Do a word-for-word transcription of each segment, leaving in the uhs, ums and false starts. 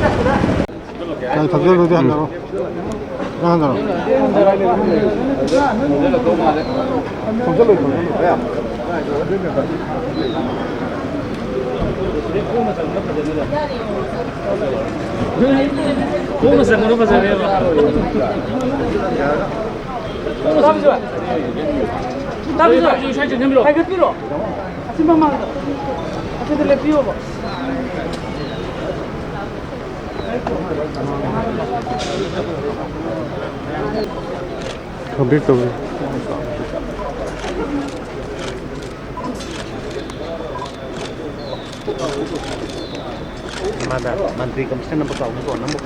ꯅꯪ ꯊꯛꯆꯜꯂꯨꯗꯤ ꯍꯟꯊꯔꯣ꯫ ꯅꯪ ꯍꯟꯊꯔꯣ꯫ ꯊꯛꯆꯜꯂꯣ, ꯊꯛꯆꯜꯂꯣ꯫ ꯈꯣꯡꯅ ꯆꯪꯕꯅ ꯐꯖꯅꯦꯕ꯫ ꯇꯥꯕꯤꯁꯨ? ꯇꯥꯕꯤꯁꯨ? ꯍꯥꯏꯒꯠꯄꯤꯔꯣ꯫ ꯑꯁꯤ ꯃꯃꯥꯡꯗ꯫ ꯑꯁꯤꯗ ꯂꯦꯞꯄꯤꯌꯣꯕ꯫ ꯀꯝꯄ꯭ꯂꯤꯠ ꯇꯧꯔꯦ꯫ ꯃꯥꯗ ꯃꯟꯇ꯭ꯔꯤ ꯀꯃꯤꯁꯅꯔ ꯅꯝꯕ ꯀꯥꯎꯅꯤꯀꯣ, ꯅꯝꯕ꯫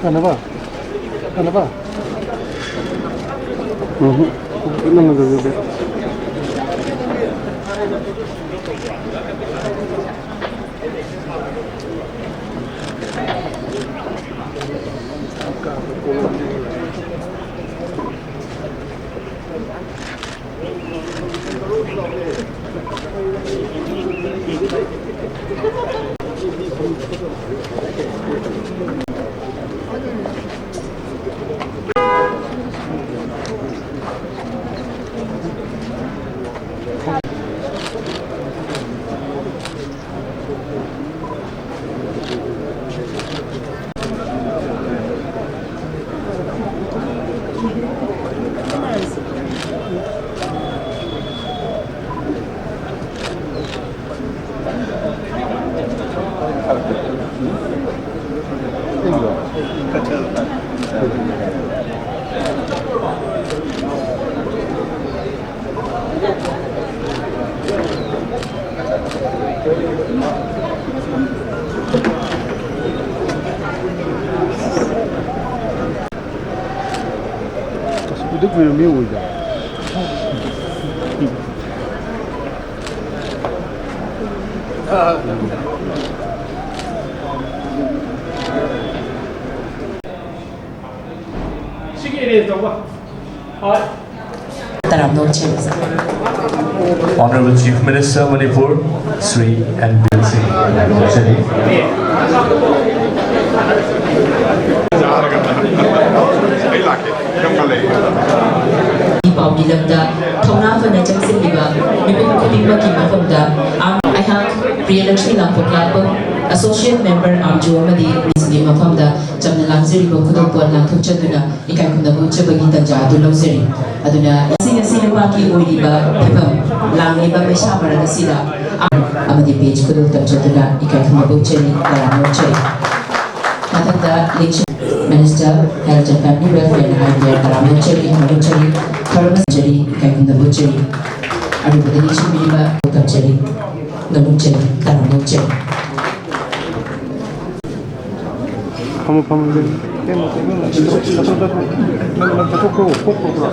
ꯀꯥꯟꯅꯕ? ꯀꯥꯟꯅꯕ? ꯎꯝ꯫ ꯅꯪ ꯑꯗꯨꯗꯤ꯫ ꯃꯤ ꯑꯣꯏꯗ꯫ ꯁꯤꯒꯤ ꯑꯦꯔꯦꯟꯖ ꯇꯧꯕ꯫ ꯍꯣꯏ꯫ ꯇꯔꯥꯝꯅ ꯑꯣꯛꯆꯔꯤ꯫ Honorable Chief Minister Manipur, Shri N Biren Singh꯫ ꯇꯔꯥꯝꯅ ꯑꯣꯛꯆꯔꯤ꯫ ꯑꯩ ꯂꯥꯛꯀꯦ꯫ ꯌꯥꯝ ꯉꯜꯂꯦ꯫ ꯄꯥꯎꯒꯤ ꯂꯝꯗ ꯊꯧꯅꯥ ꯐꯅ ꯆꯪꯁꯤꯜꯂꯤꯕ ꯃꯤꯄꯨꯝ ꯈꯨꯗꯤꯡꯃꯛꯀꯤ ꯃꯐꯝꯗ ꯑꯩꯍꯥꯛ ꯄ꯭ꯔꯤꯌꯂꯛꯁꯃꯤ ꯂꯥꯡꯄꯣꯛ ꯂꯥꯛꯄꯝ, Associate Member ꯑꯥꯝꯖꯨ ꯑꯃꯗꯤ ꯃꯤꯁꯀꯤ ꯃꯐꯝꯗ ꯆꯝꯅ ꯂꯥꯡꯖꯔꯤꯕ ꯈꯨꯗꯣꯜꯄꯣꯠ ꯂꯥꯡꯊꯣꯛꯆꯗꯨꯅ ꯏꯀꯥꯏ ꯈꯨꯝꯅꯕ ꯎꯠꯆꯕꯒꯤ ꯇꯟꯖꯥ ꯑꯗꯨ ꯂꯧꯖꯔꯤ꯫ ꯑꯗꯨꯅ ꯉꯁꯤ, ꯉꯁꯤ ꯂꯩꯕꯥꯛꯀꯤ ꯑꯣꯏꯔꯤꯕ ꯐꯤꯕꯝ, ꯂꯥꯡꯂꯤꯕ ꯃꯩꯁꯥ ꯃꯔꯛ ꯑꯁꯤꯗ ꯑꯃꯗꯤ ꯄꯦꯖ ꯈꯨꯗꯣꯜ ꯇꯝꯖꯗꯨꯅ ꯏꯀꯥꯏ ꯈꯨꯝꯅꯕ ꯎꯠꯆꯔꯤ, ꯇꯔꯥꯝꯅ ꯑꯣꯛꯆꯔꯤ꯫ ꯃꯊꯛꯇ ꯂꯦꯡꯁꯤꯟ Minister Health and Family Welfare and I V R ꯇꯔꯥꯝꯅ ꯑꯣꯛꯆꯔꯤ, ꯊꯥꯒꯠꯆꯔꯤ, ꯈꯨꯔꯨꯝꯖꯔꯤ, ꯏꯀꯥꯏ ꯈꯨꯝꯅꯕ ꯎꯠꯆꯔꯤ꯫ ꯑꯔꯨꯕꯗ ꯂꯦꯡꯁꯤꯟꯕꯤꯔꯤꯕ ꯇꯝꯖꯔꯤ, ꯅꯣꯂꯨꯛꯆꯔꯤ, ꯇꯔꯥꯝꯅ ꯑꯣꯛꯆꯔꯤ꯫ ꯐꯝꯃꯣ, ꯐꯝꯃꯣ, ꯏꯕꯦꯝꯃ꯫ ꯏꯕꯦꯝꯃ, ꯏꯕꯦꯝꯃ, ꯆꯠꯊꯣꯛ-, ꯆꯠꯊꯣꯛ-, ꯆꯠꯊꯣꯛ-, ꯅꯪ, ꯅꯪ ꯆꯠꯊꯣꯛꯈ꯭ꯔꯣ, ꯊꯣꯛꯈ꯭ꯔꯣ ꯄꯨꯔꯥ꯫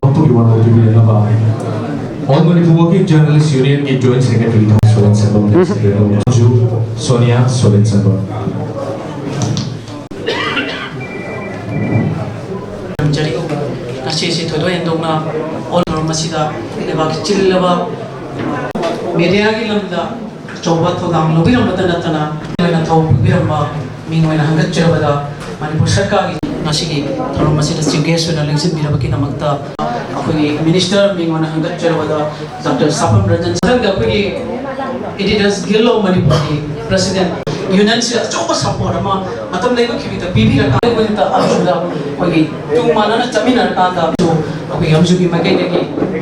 ꯃꯄꯨꯒꯤ ꯋꯥꯔꯣꯜ ꯄꯤꯕꯤꯅꯕ All Manipur Working Journalist Union ꯒꯤ Joint Secretary ꯁꯣꯂꯦꯟ ꯁꯪꯒꯝ, ꯁꯣꯅꯤꯌꯥ ꯁꯣꯂꯦꯟ ꯁꯪꯒꯝ꯫ ꯊꯝꯖꯔꯤ꯫ ꯉꯁꯤꯁꯤ ꯊꯣꯏꯗꯣꯛ ꯍꯦꯟꯗꯣꯛꯅ ꯑꯣꯜ ꯃꯔꯨꯝ ꯑꯁꯤꯗ ꯂꯩꯕꯥꯛꯀꯤ ꯆꯤꯜꯂꯕ ꯃꯦꯗꯤꯌꯥꯒꯤ ꯂꯝꯗ ꯑꯆꯧꯕ ꯊꯧꯗꯥꯡ ꯂꯧꯕꯤꯔꯝꯕꯇ ꯅꯠꯇꯅ ꯑꯣꯏꯅ ꯊꯧ ꯄꯨꯕꯤꯔꯝꯕ ꯃꯤꯡ ꯑꯣꯏꯅ ꯍꯪꯒꯠꯆꯕꯗ ꯃꯅꯤꯄꯨꯔ ꯁꯔꯀꯥꯔꯒꯤ ꯉꯁꯤꯒꯤ ꯊꯧꯔꯝ ꯑꯁꯤꯗ chief guest ꯑꯣꯏꯅ ꯂꯦꯡꯁꯤꯟꯕꯤꯔꯕꯒꯤꯗꯃꯛꯇ ꯑꯩꯈꯣꯏꯒꯤ minister ꯃꯤꯡ ꯑꯣꯏꯅ ꯍꯪꯒꯠꯆꯔꯕꯗ ꯗꯣꯛꯇꯔ ꯁꯥꯐꯝ ꯔꯟꯖꯟ ꯁꯔꯒ ꯑꯩꯈꯣꯏꯒꯤ Editors Guild of ꯃꯅꯤꯄꯨꯔꯒꯤ president, unionꯁꯤꯗ ꯑꯆꯧꯕ support ꯑꯃ ꯃꯇꯝ ꯂꯩꯕ ꯈꯤꯕꯤꯗ ꯄꯤꯕꯤꯔꯀꯥꯟꯗ ꯑꯩꯈꯣꯏꯒꯤ ꯇꯨꯡ ꯃꯥꯟꯅꯅ ꯆꯠꯃꯤꯟꯅꯔꯀꯥꯟꯗ ꯑꯩꯈꯣꯏꯒꯤ ꯑꯝꯖꯨꯒꯤ ꯃꯥꯏꯀꯩꯗꯒꯤ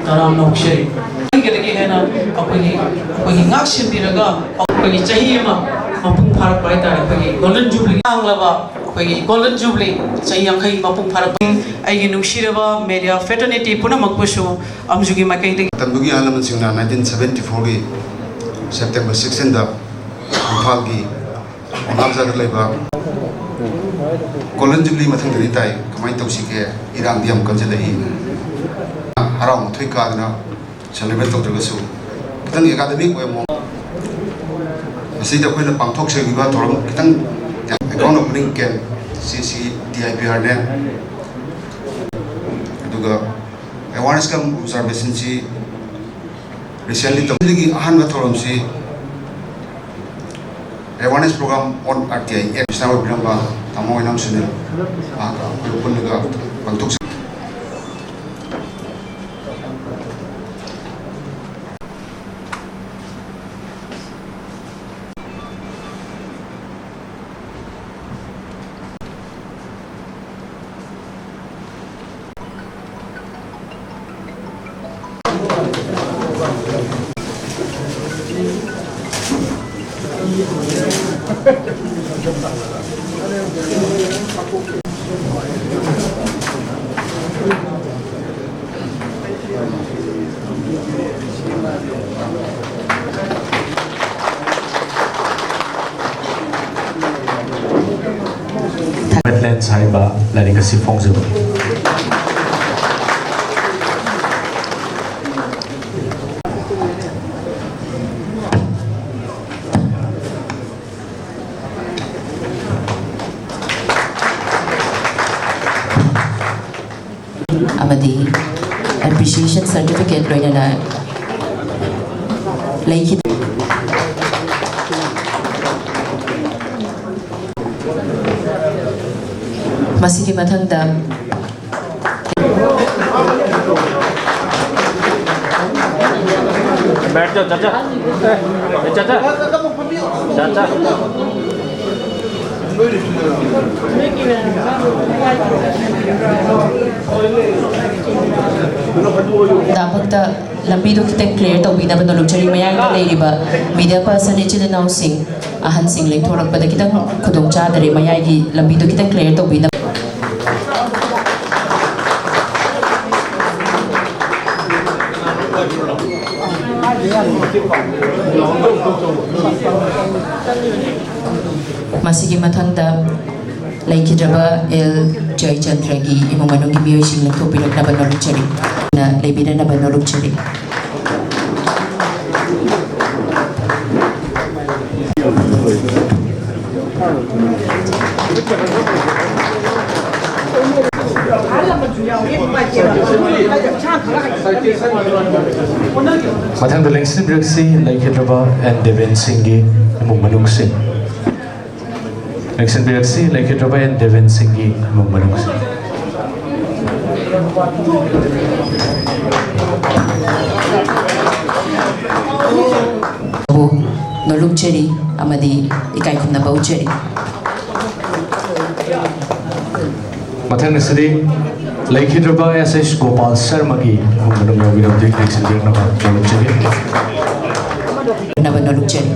ꯇꯔꯥꯝꯅ ꯑꯣꯛꯆꯔꯤ꯫ ꯑꯩꯒꯤꯗꯒꯤ ꯍꯦꯟꯅ ꯑꯩꯈꯣꯏꯒꯤ ꯑꯩꯈꯣꯏꯒꯤ ꯉꯥꯛ ꯁꯦꯟꯕꯤꯔꯒ ꯑꯩꯈꯣꯏꯒꯤ ꯆꯍꯤ ꯑꯃ ꯃꯄꯨꯡ ꯐꯥꯔꯛꯄ ꯍꯥꯏꯇꯥꯔꯦ꯫ ꯑꯩꯈꯣꯏꯒꯤ Golden Jubilee ꯉꯥꯡꯂꯕ ꯑꯩꯈꯣꯏꯒꯤ Golden Jubilee ꯆꯍꯤ ꯌꯥꯡꯈꯩ ꯃꯄꯨꯡ ꯐꯥꯔꯛꯄ ꯑꯩꯒꯤ ꯅꯨꯡꯁꯤꯔꯕ media fraternity ꯄꯨꯝꯅꯃꯛꯄꯨꯁꯨ ꯑꯝꯖꯨꯒꯤ ꯃꯥꯏꯀꯩꯗꯒꯤ ꯃꯇꯝꯗꯨꯒꯤ ꯑꯍꯜ ꯂꯃꯟꯁꯤꯡꯅ nineteen seventy fourꯒꯤ September sixteenꯗ ꯏꯝꯐꯥꯜꯒꯤ ꯃꯉꯥꯕꯖꯥꯔꯗ ꯂꯩꯕ Golden Jubilee ꯃꯊꯪꯗꯗꯤ ꯇꯥꯏ, ꯀꯃꯥꯏꯅ ꯇꯧꯁꯤꯒꯦ? ꯏꯔꯥꯡꯗꯤ ꯌꯥꯝ ꯀꯟꯁꯤꯜꯂꯛꯏ꯫ ꯍꯔꯥꯎ ꯃꯊꯣꯏ ꯀꯥꯗꯅ celebrate ꯇꯧꯗ꯭ꯔꯒꯁꯨ ꯈꯤꯇꯪ academic ꯑꯣꯏꯕ ꯃꯑꯣꯡ꯫ ꯃꯁꯤꯗ ꯑꯩꯈꯣꯏꯅ ꯄꯥꯡꯊꯣꯛꯆꯈꯤꯕ ꯊꯧꯔꯝ ꯈꯤꯇꯪ account opening camp, ꯁꯤ ꯁꯤ T I P Rꯅꯦ꯫ ꯑꯗꯨꯒ awareness camp observationꯁꯤ recently ꯇꯧꯕꯗꯒꯤ ꯑꯍꯥꯟꯕ ꯊꯧꯔꯝꯁꯤ awareness program on R T I Act ꯁꯤꯅ ꯑꯣꯏꯕꯤꯔꯝꯕ ꯇꯥꯃꯣ ꯑꯣꯏꯅꯥꯝ ꯁꯨꯅꯤꯜ, ꯃꯍꯥꯛꯀ ꯑꯩꯈꯣꯏ ꯄꯨꯜꯂꯒ ꯄꯥꯡꯊꯣꯛꯆꯩ꯫ Wetlands ꯍꯥꯏꯔꯤꯕ ꯂꯥꯏꯔꯤꯛ ꯑꯁꯤ ꯐꯣꯡꯖꯕꯅꯤ꯫ ꯑꯃꯗꯤ appreciation certificate ꯂꯣꯏꯅꯅ ꯂꯩꯈꯤꯗꯦ꯫ ꯃꯁꯤꯒꯤ ꯃꯊꯪꯗ बैठ जाओ चाचा। ए, चाचा। चाचा। ꯗꯥ ꯚꯛꯇ ꯂꯝꯕꯤꯗꯨ ꯈꯤꯇꯪ clear ꯇꯧꯕꯤꯅꯕ ꯅꯣꯂꯨꯛꯆꯔꯤ꯫ ꯃꯌꯥꯏꯗ ꯂꯩꯔꯤꯕ media person ꯏꯆꯤꯜ ꯏꯅꯥꯎꯁꯤꯡ, ꯑꯍꯟꯁꯤꯡ ꯂꯦꯡꯊꯣꯔꯛꯄꯗ ꯈꯤꯇꯪ ꯈꯨꯗꯣꯡ ꯆꯥꯗꯔꯦ꯫ ꯃꯌꯥꯏꯒꯤ ꯂꯝꯕꯤꯗꯨ ꯈꯤꯇꯪ clear ꯇꯧꯕꯤꯅꯕ꯫ ꯃꯁꯤꯒꯤ ꯃꯊꯪꯗ ꯂꯩꯈꯤꯗ꯭ꯔꯕ ꯑꯦꯜ ꯖꯌꯆꯟꯗ꯭ꯔꯒꯤ ꯏꯃꯨꯡ ꯃꯅꯨꯡꯒꯤ ꯃꯤꯑꯣꯏꯁꯤꯡ ꯂꯦꯡꯊꯣꯛꯄꯤꯔꯛꯅꯕ ꯅꯣꯂꯨꯛꯆꯔꯤ꯫ ꯂꯩꯕꯤꯔꯅꯕ ꯅꯣꯂꯨꯛꯆꯔꯤ꯫ ꯃꯊꯪꯗ ꯂꯦꯡꯁꯤꯟꯕꯤꯔꯛꯁꯤ ꯂꯩꯈꯤꯗ꯭ꯔꯕ ꯑꯦꯟ ꯗꯦꯕꯦꯟ ꯁꯤꯡꯒꯤ ꯏꯃꯨꯡ ꯃꯅꯨꯡꯁꯤꯡ꯫ ꯂꯦꯡꯁꯤꯟꯕꯤꯔꯛꯁꯤ ꯂꯩꯈꯤꯗ꯭ꯔꯕ ꯑꯦꯟ ꯗꯦꯕꯦꯟ ꯁꯤꯡꯒꯤ ꯏꯃꯨꯡ ꯃꯅꯨꯡꯁꯤꯡ꯫ ꯕꯨ ꯅꯣꯂꯨꯛꯆꯔꯤ ꯑꯃꯗꯤ ꯏꯀꯥꯏ ꯈꯨꯝꯅꯕ ꯎꯠꯆꯔꯤ꯫ ꯃꯊꯪ ꯑꯁꯤꯗꯤ ꯂꯩꯈꯤꯗ꯭ꯔꯕ ꯑꯦꯁ ꯑꯦꯁ ꯒꯣꯄꯥꯜ ꯁꯔꯃꯒꯤ ꯏꯃꯨꯡ ꯃꯅꯨꯡ ꯌꯥꯎꯕꯤꯔꯕꯗꯤ ꯂꯦꯡꯁꯤꯟꯕꯤꯔꯛꯅꯕ ꯅꯣꯂꯨꯛꯆꯔꯤ꯫ ꯅꯕ ꯅꯣꯂꯨꯛꯆꯔꯤ꯫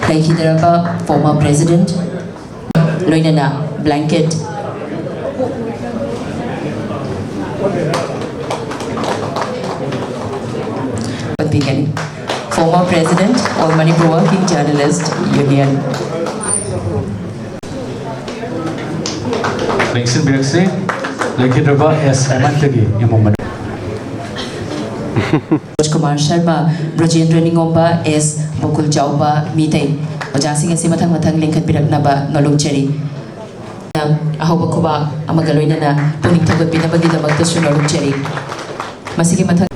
ꯂꯩꯈꯤꯗ꯭ꯔꯕ former president ꯂꯣꯏꯅꯅ blanket ꯄꯤꯒꯅꯤ꯫ Former President, All Manipur Working Journalist Union. ꯂꯦꯡꯁꯤꯟꯕꯤꯔꯛꯁꯤ꯫ ꯂꯩꯈꯤꯗ꯭ꯔꯕ ꯑꯦꯁ ꯍꯦꯃꯟꯇꯒꯤ ꯏꯃꯨꯡ ꯃꯅꯨꯡ꯫ ꯔꯥꯖꯀꯨꯃꯥꯔ ꯁꯔꯃ, ꯕ꯭ꯔꯖꯦꯟꯗ꯭ꯔ ꯅꯤꯉꯣꯝꯕ, ꯑꯦꯁ ꯕꯣꯀꯨꯜ ꯆꯥꯎꯕ, ꯃꯤꯇꯩ꯫ ꯑꯣꯖꯥꯁꯤꯡ ꯑꯁꯤ ꯃꯊꯪ ꯃꯊꯪ ꯂꯤꯡꯈꯠꯄꯤꯔꯛꯅꯕ ꯅꯣꯂꯨꯛꯆꯔꯤ꯫ ꯑꯍꯧꯕ ꯈꯨꯕꯥꯛ ꯑꯃꯒ ꯂꯣꯏꯅꯅ ꯄꯨꯛꯅꯤꯡ ꯊꯧꯒꯠꯄꯤꯅꯕꯒꯤꯗꯃꯛꯇꯁꯨ ꯅꯣꯂꯨꯛꯆꯔꯤ꯫ ꯃꯁꯤꯒꯤ ꯃꯊꯪ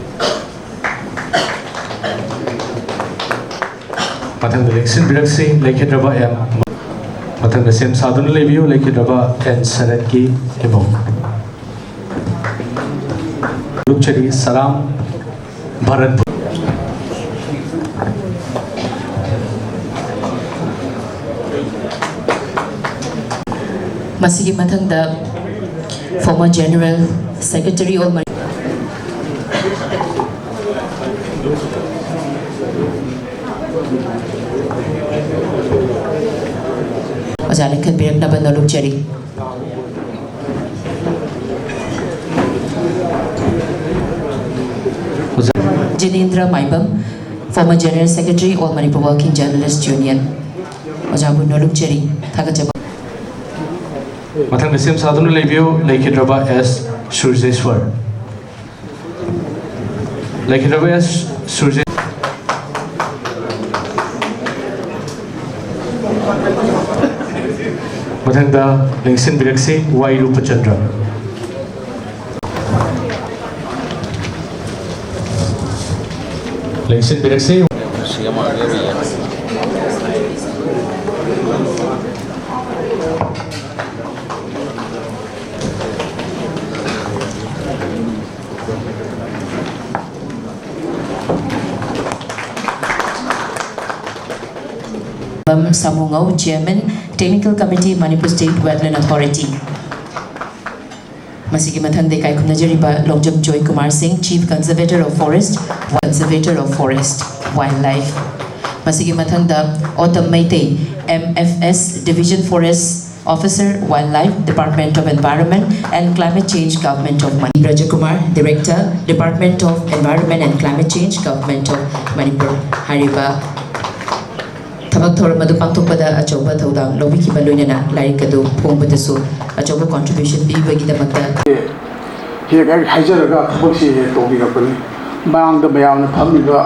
ꯃꯊꯪꯗ ꯂꯦꯡꯁꯤꯟꯕꯤꯔꯛꯁꯤ, ꯂꯩꯈꯤꯗ꯭ꯔꯕ ꯑꯦꯝ꯫ ꯃꯊꯪꯗ ꯁꯦꯝ ꯁꯥꯗꯨꯅ ꯂꯩꯕꯤꯌꯨ, ꯂꯩꯈꯤꯗ꯭ꯔꯕ ꯑꯦꯟ ꯁꯔꯠꯀꯤ ꯏꯃꯨꯡ꯫ ꯂꯨꯞꯆꯔꯤ ꯁꯂꯥꯝ ꯚꯥꯔꯠ꯫ ꯃꯁꯤꯒꯤ ꯃꯊꯪꯗ former General Secretary All Mani-, ꯑꯣꯖꯥ ꯂꯦꯡꯈꯠꯄꯤꯔꯛꯅꯕ ꯅꯣꯂꯨꯛꯆꯔꯤ꯫ ꯑꯣꯖꯥ ꯖꯤꯅꯦꯟꯗ꯭ꯔ ꯃꯥꯏꯕꯝ, former General Secretary, All Manipur Working Journalist Union꯫ ꯑꯣꯖꯥꯕꯨ ꯅꯣꯂꯨꯛꯆꯔꯤ, ꯊꯥꯒꯠꯆꯕ꯫ ꯃꯊꯪꯗ ꯁꯦꯝ ꯁꯥꯗꯨꯅ ꯂꯩꯕꯤꯌꯨ, ꯂꯩꯈꯤꯗ꯭ꯔꯕ ꯑꯦꯁ ꯁꯨꯔꯖꯦꯁ꯭ꯋꯔ꯫ ꯂꯩꯈꯤꯗ꯭ꯔꯕ ꯑꯦꯁ ꯁꯨꯔꯖꯦ-, ꯃꯊꯪꯗ ꯂꯦꯡꯁꯤꯟꯕꯤꯔꯛꯁꯤ, ꯋꯥꯏ ꯔꯨꯄꯆꯟꯗ꯭ꯔ꯫ ꯂꯦꯡꯁꯤꯟꯕꯤꯔꯛꯁꯤ꯫ ꯁꯥꯃꯨꯉꯧ, Chairman, Technical Committee, Manipur State Wetland Authority꯫ ꯃꯁꯤꯒꯤ ꯃꯊꯪꯗ ꯏꯀꯥꯏ ꯈꯨꯝꯅꯖꯔꯤꯕ ꯂꯣꯡꯖꯝ ꯖꯣꯏ ꯀꯨꯃꯥꯔ ꯁꯤꯡ, Chief Conservator of Forest, Conservator of Forest, Wildlife꯫ ꯃꯁꯤꯒꯤ ꯃꯊꯪꯗ autumn Meitei, M F S, Division Forest Officer, Wildlife, Department of Environment and Climate Change, Government of Manipur꯫ ꯕ꯭ꯔꯖꯀꯨꯃꯥꯔ, Director, Department of Environment and Climate Change, Government of Manipur꯫ ꯍꯥꯏꯔꯤꯕ ꯊꯕꯛ ꯊꯧꯔꯝ ꯑꯗꯨ ꯄꯥꯡꯊꯣꯛꯄꯗ ꯑꯆꯧꯕ ꯊꯧꯗꯥꯡ ꯂꯧꯕꯤꯈꯤꯕ ꯂꯣꯏꯅꯅ ꯂꯥꯏꯔꯤꯛ ꯑꯗꯨ ꯐꯣꯡꯕꯗꯁꯨ ꯑꯆꯧꯕ contribution ꯄꯤꯕꯒꯤꯗꯃꯛꯇ ꯍꯦꯛ ꯍꯦꯛ ꯍꯥꯏꯖꯔꯒ ꯊꯕꯛꯁꯤ ꯍꯦꯛ ꯇꯧꯕꯤꯔꯛꯄꯅꯤ꯫ ꯃꯥꯡꯗ ꯃꯌꯥꯝꯅ ꯐꯝꯃꯤꯕ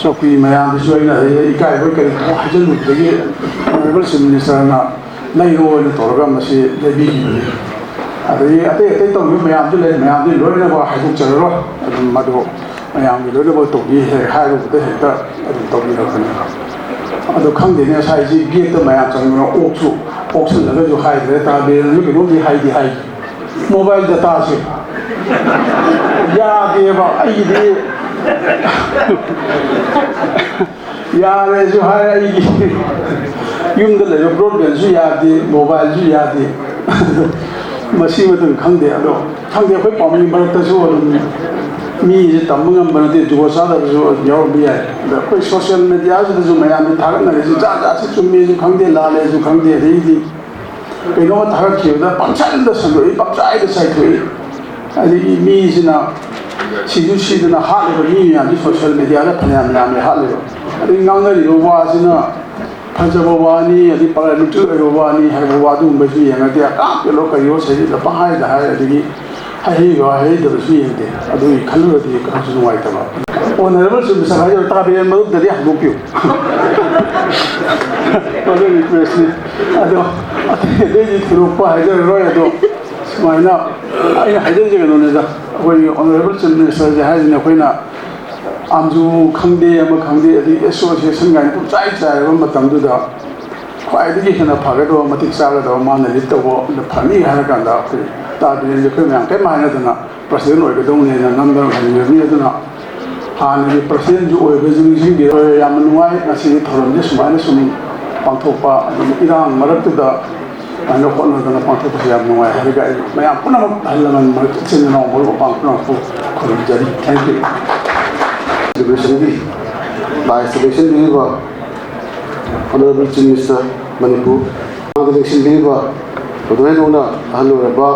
ꯆꯧꯀ꯭ꯔꯤ ꯃꯌꯥꯝꯗꯁꯨ ꯑꯩꯅ ꯏꯀꯥꯏꯕꯣꯏ ꯀꯔꯤ ꯈꯔ ꯍꯥꯏꯖꯤꯜꯂꯨꯕꯗꯒꯤ Honourable Chief Ministerꯅ ꯂꯩꯔꯣꯅ ꯇꯧꯔꯒ ꯃꯁꯤ ꯂꯩꯕꯤꯈꯤꯕꯅꯤ꯫ ꯑꯗꯒꯤ ꯑꯇꯩ ꯑꯇꯩ ꯇꯧꯔꯤꯕ ꯃꯌꯥꯝꯁꯨ ꯂꯩ, ꯃꯌꯥꯝꯗꯤ ꯂꯣꯏꯅꯃꯛ ꯍꯥꯏꯗꯣꯛꯆꯔꯔꯣꯏ꯫ ꯑꯗꯨꯝ ꯃꯗꯨ ꯃꯌꯥꯝꯒꯤ ꯂꯣꯏꯅꯃꯛ ꯇꯧꯕꯤ ꯍꯦꯛ ꯍꯥꯏꯔꯨꯕꯗ ꯍꯦꯛꯇ ꯑꯗꯨꯝ ꯇꯧꯕꯤꯔꯛꯄꯅꯤ꯫ ꯑꯗꯣ ꯈꯪꯗꯦꯅꯦ, ꯉꯁꯥꯏꯁꯤ ꯒꯦꯠꯇ ꯃꯌꯥꯝ ꯆꯪꯗꯅ ꯑꯣꯛꯁꯨ ꯑꯣꯛꯁꯜꯂꯒꯁꯨ ꯍꯥꯏꯗ꯭ꯔꯦ, ꯇꯥꯕꯤꯔꯅꯁꯨ ꯀꯩꯅꯣꯝꯗꯤ ꯍꯥꯏꯗꯤ ꯍꯥꯏ꯫ ꯃꯣꯕꯥꯏꯜ ꯗꯇꯥꯁꯦ ꯌꯥꯗꯦꯕ ꯑꯩꯒꯤꯗꯤ꯫ ꯌꯥꯔꯦꯁꯨ ꯍꯥꯏ, ꯑꯩꯒꯤ ꯌꯨꯝꯗ ꯂꯩꯕ ꯕ꯭ꯔꯣꯗꯕꯦꯟꯁꯨ ꯌꯥꯗꯦ, ꯃꯣꯕꯥꯏꯜꯁꯨ ꯌꯥꯗꯦ꯫ ꯃꯁꯤꯃꯇꯪ ꯈꯪꯗꯦ꯫ ꯑꯗꯣ ꯈꯪꯗꯦ, ꯑꯩꯈꯣꯏ ꯄꯥꯎꯃꯤ ꯃꯔꯛꯇꯁꯨ ꯑꯗꯨꯝ ꯃꯤꯁꯦ ꯇꯝꯕ ꯉꯝꯕ ꯅꯠꯇꯦ, ꯖꯨꯒꯣꯠ ꯆꯥꯗꯕꯁꯨ ꯑꯗꯨꯝ ꯌꯥꯎꯔꯝꯕ ꯌꯥꯏ꯫ ꯑꯗ ꯑꯩꯈꯣꯏ ꯁꯣꯁꯤꯌꯦꯜ ꯃꯦꯗꯤꯌꯥꯁꯤꯗꯁꯨ ꯃꯌꯥꯝꯅ ꯊꯥꯒꯠꯅꯔꯤꯁꯤ ꯖꯥꯠ ꯖꯥꯠꯁꯤ ꯆꯨꯝꯃꯦꯁꯨ ꯈꯪꯗꯦ, ꯂꯥꯜꯂꯦꯁꯨ ꯈꯪꯗꯦ, ꯑꯗꯩꯗꯤ ꯀꯩꯅꯣꯝꯃ ꯊꯥꯒꯠꯈꯤꯕꯗ ꯄꯪꯁꯟꯗ ꯁꯟꯗꯣꯛꯏ, ꯄꯪꯆꯥꯏꯗ ꯆꯥꯏꯊꯣꯛꯏ꯫ ꯑꯗꯒꯤ ꯃꯤꯁꯤꯅ ꯁꯤꯁꯨ ꯁꯤꯗꯅ ꯍꯥꯠꯂꯤꯕ ꯃꯤ ꯃꯌꯥꯝꯁꯤ ꯁꯣꯁꯤꯌꯦꯜ ꯃꯦꯗꯤꯌꯥꯗ ꯐꯅꯌꯥꯝ ꯌꯥꯝꯃꯦ ꯍꯥꯠꯂꯤꯕ꯫ ꯑꯗꯩ ꯉꯥꯡꯅꯔꯤꯕ ꯋꯥꯁꯤꯅ ꯐꯖꯕ ꯋꯥꯅꯤ, ꯑꯗꯩ ꯄꯥꯔꯂꯤꯌꯥꯃꯦꯟꯇꯔꯤ ꯑꯣꯏꯕ ꯋꯥꯅꯤ ꯍꯥꯏꯕ ꯋꯥꯗꯨꯒꯨꯝꯕꯁꯨ ꯌꯦꯡꯉꯗꯤ ꯑꯀꯥꯝ ꯄꯦꯜꯂꯣ ꯀꯔꯤꯌꯣ ꯁꯩꯖꯤꯠꯇ ꯄꯪꯍꯥꯏꯗ ꯍꯥꯏ, ꯑꯗꯒꯤ ꯍꯩꯍꯩꯕ ꯍꯩꯍꯩꯗꯕꯁꯨ ꯌꯦꯡꯗꯦ꯫ ꯑꯗꯨꯒꯤ ꯈꯜꯂꯨꯔꯗꯤ ꯈꯔꯁꯨ ꯅꯨꯡꯉꯥꯏꯇꯕ꯫ ꯑꯣꯅꯔꯦꯕꯜ ꯆꯤꯐ ꯃꯤꯅꯤꯁꯇꯔ ꯍꯥꯏꯗꯣꯏꯔꯣ, ꯇꯥꯕꯤꯔꯦꯟ ꯃꯔꯨꯞꯇꯗꯤ ꯍꯟꯗꯣꯛꯄꯤꯌꯨ꯫ ꯑꯗꯨ ꯔꯤꯀ꯭ꯋꯦꯁꯅꯤ꯫ ꯑꯗꯣ ꯑꯇꯩ ꯑꯇꯩꯗꯤ ꯊꯣꯏꯗꯣꯛꯄ ꯍꯥꯏꯖꯔꯔꯣꯏ꯫ ꯑꯗꯣ ꯁꯨꯃꯥꯏꯅ ꯑꯩꯅ ꯍꯥꯏꯖꯔꯤꯁꯦ ꯀꯩꯅꯣꯅꯤꯗ, ꯑꯩꯈꯣꯏꯒꯤ ꯑꯣꯅꯔꯦꯕꯜ ꯆꯤꯐ ꯃꯤꯅꯤꯁꯇꯔꯁꯦ ꯍꯥꯏꯁꯤꯅ ꯑꯩꯈꯣꯏꯅ ꯑꯥꯝꯖꯨ ꯈꯪꯗꯦ, ꯑꯃ ꯈꯪꯗꯦ, ꯑꯗꯩ ꯑꯦꯁꯣꯁꯤꯌꯦꯁꯟ ꯀꯥꯏꯅ ꯄꯨꯡꯆꯥꯏ ꯆꯥꯏꯔꯕ ꯃꯇꯝꯗꯨꯗ ꯈ꯭ꯋꯥꯏꯗꯒꯤ ꯍꯦꯟꯅ ꯐꯒꯗꯕ, ꯃꯇꯤꯛ ꯆꯥꯒꯗꯕ, ꯃꯥꯅ ꯂꯤꯗ ꯇꯧꯕ ꯐꯅꯤ ꯍꯥꯏꯔ ꯀꯥꯟꯗ ꯑꯩꯈꯣꯏ ꯇꯥ ꯕꯤꯔꯦꯟꯁꯦ ꯑꯩꯈꯣꯏ ꯃꯌꯥꯝ ꯀꯔꯤꯝ ꯍꯥꯏꯅꯗꯅ ꯄ꯭ꯔꯁꯤꯗꯦꯟ ꯑꯣꯏꯒꯗꯧꯅꯤꯅ ꯅꯝꯗꯅ ꯊꯝꯕꯤꯔꯝꯃꯤ꯫ ꯑꯗꯨꯅ ꯍꯥꯟꯅꯒꯤ ꯄ꯭ꯔꯁꯤꯗꯦꯟꯁꯨ ꯑꯣꯏꯕꯁꯨ ꯅꯤꯡꯁꯤꯡꯕꯤꯔꯣꯏ꯫ ꯌꯥꯝꯅ ꯅꯨꯡꯉꯥꯏ ꯉꯁꯤꯒꯤ ꯊꯧꯔꯝꯁꯦ ꯁꯨꯃꯥꯏꯅ ꯁꯨꯝ ꯄꯥꯡꯊꯣꯛꯄ, ꯑꯗꯨꯝ ꯏꯔꯥꯡ ꯃꯔꯛꯇꯨꯗ ꯁꯨꯃꯥꯏꯅ ꯍꯣꯠꯅꯗꯅ ꯄꯥꯡꯊꯣꯛꯄꯁꯦ ꯌꯥꯝ ꯅꯨꯡꯉꯥꯏ ꯍꯥꯏꯔꯒ ꯑꯩ ꯃꯌꯥꯝ ꯄꯨꯝꯅꯃꯛ, ꯑꯍꯜ ꯂꯃꯟ, ꯃꯔꯨꯞ, ꯏꯆꯤꯟ ꯏꯅꯥꯎ, ꯃꯔꯨꯞ ꯃꯄꯥꯡ ꯄꯨꯝꯅꯃꯛꯄꯨ ꯈꯨꯔꯨꯝꯖꯔꯤ꯫ Thank you꯫ ꯁꯦꯂꯦꯕ꯭ꯔꯦꯁꯟꯒꯤ ꯗꯥꯏꯁꯇ ꯂꯦꯡꯁꯤꯟꯕꯤꯔꯤꯕ Honourable Chief Minister Manipur, ꯃꯃꯥꯡꯗ ꯂꯦꯡꯁꯤꯟꯕꯤꯔꯤꯕ ꯃꯗꯨ ꯍꯦꯟꯗꯣꯛꯅ ꯑꯍꯜ ꯑꯣꯏꯔꯕ,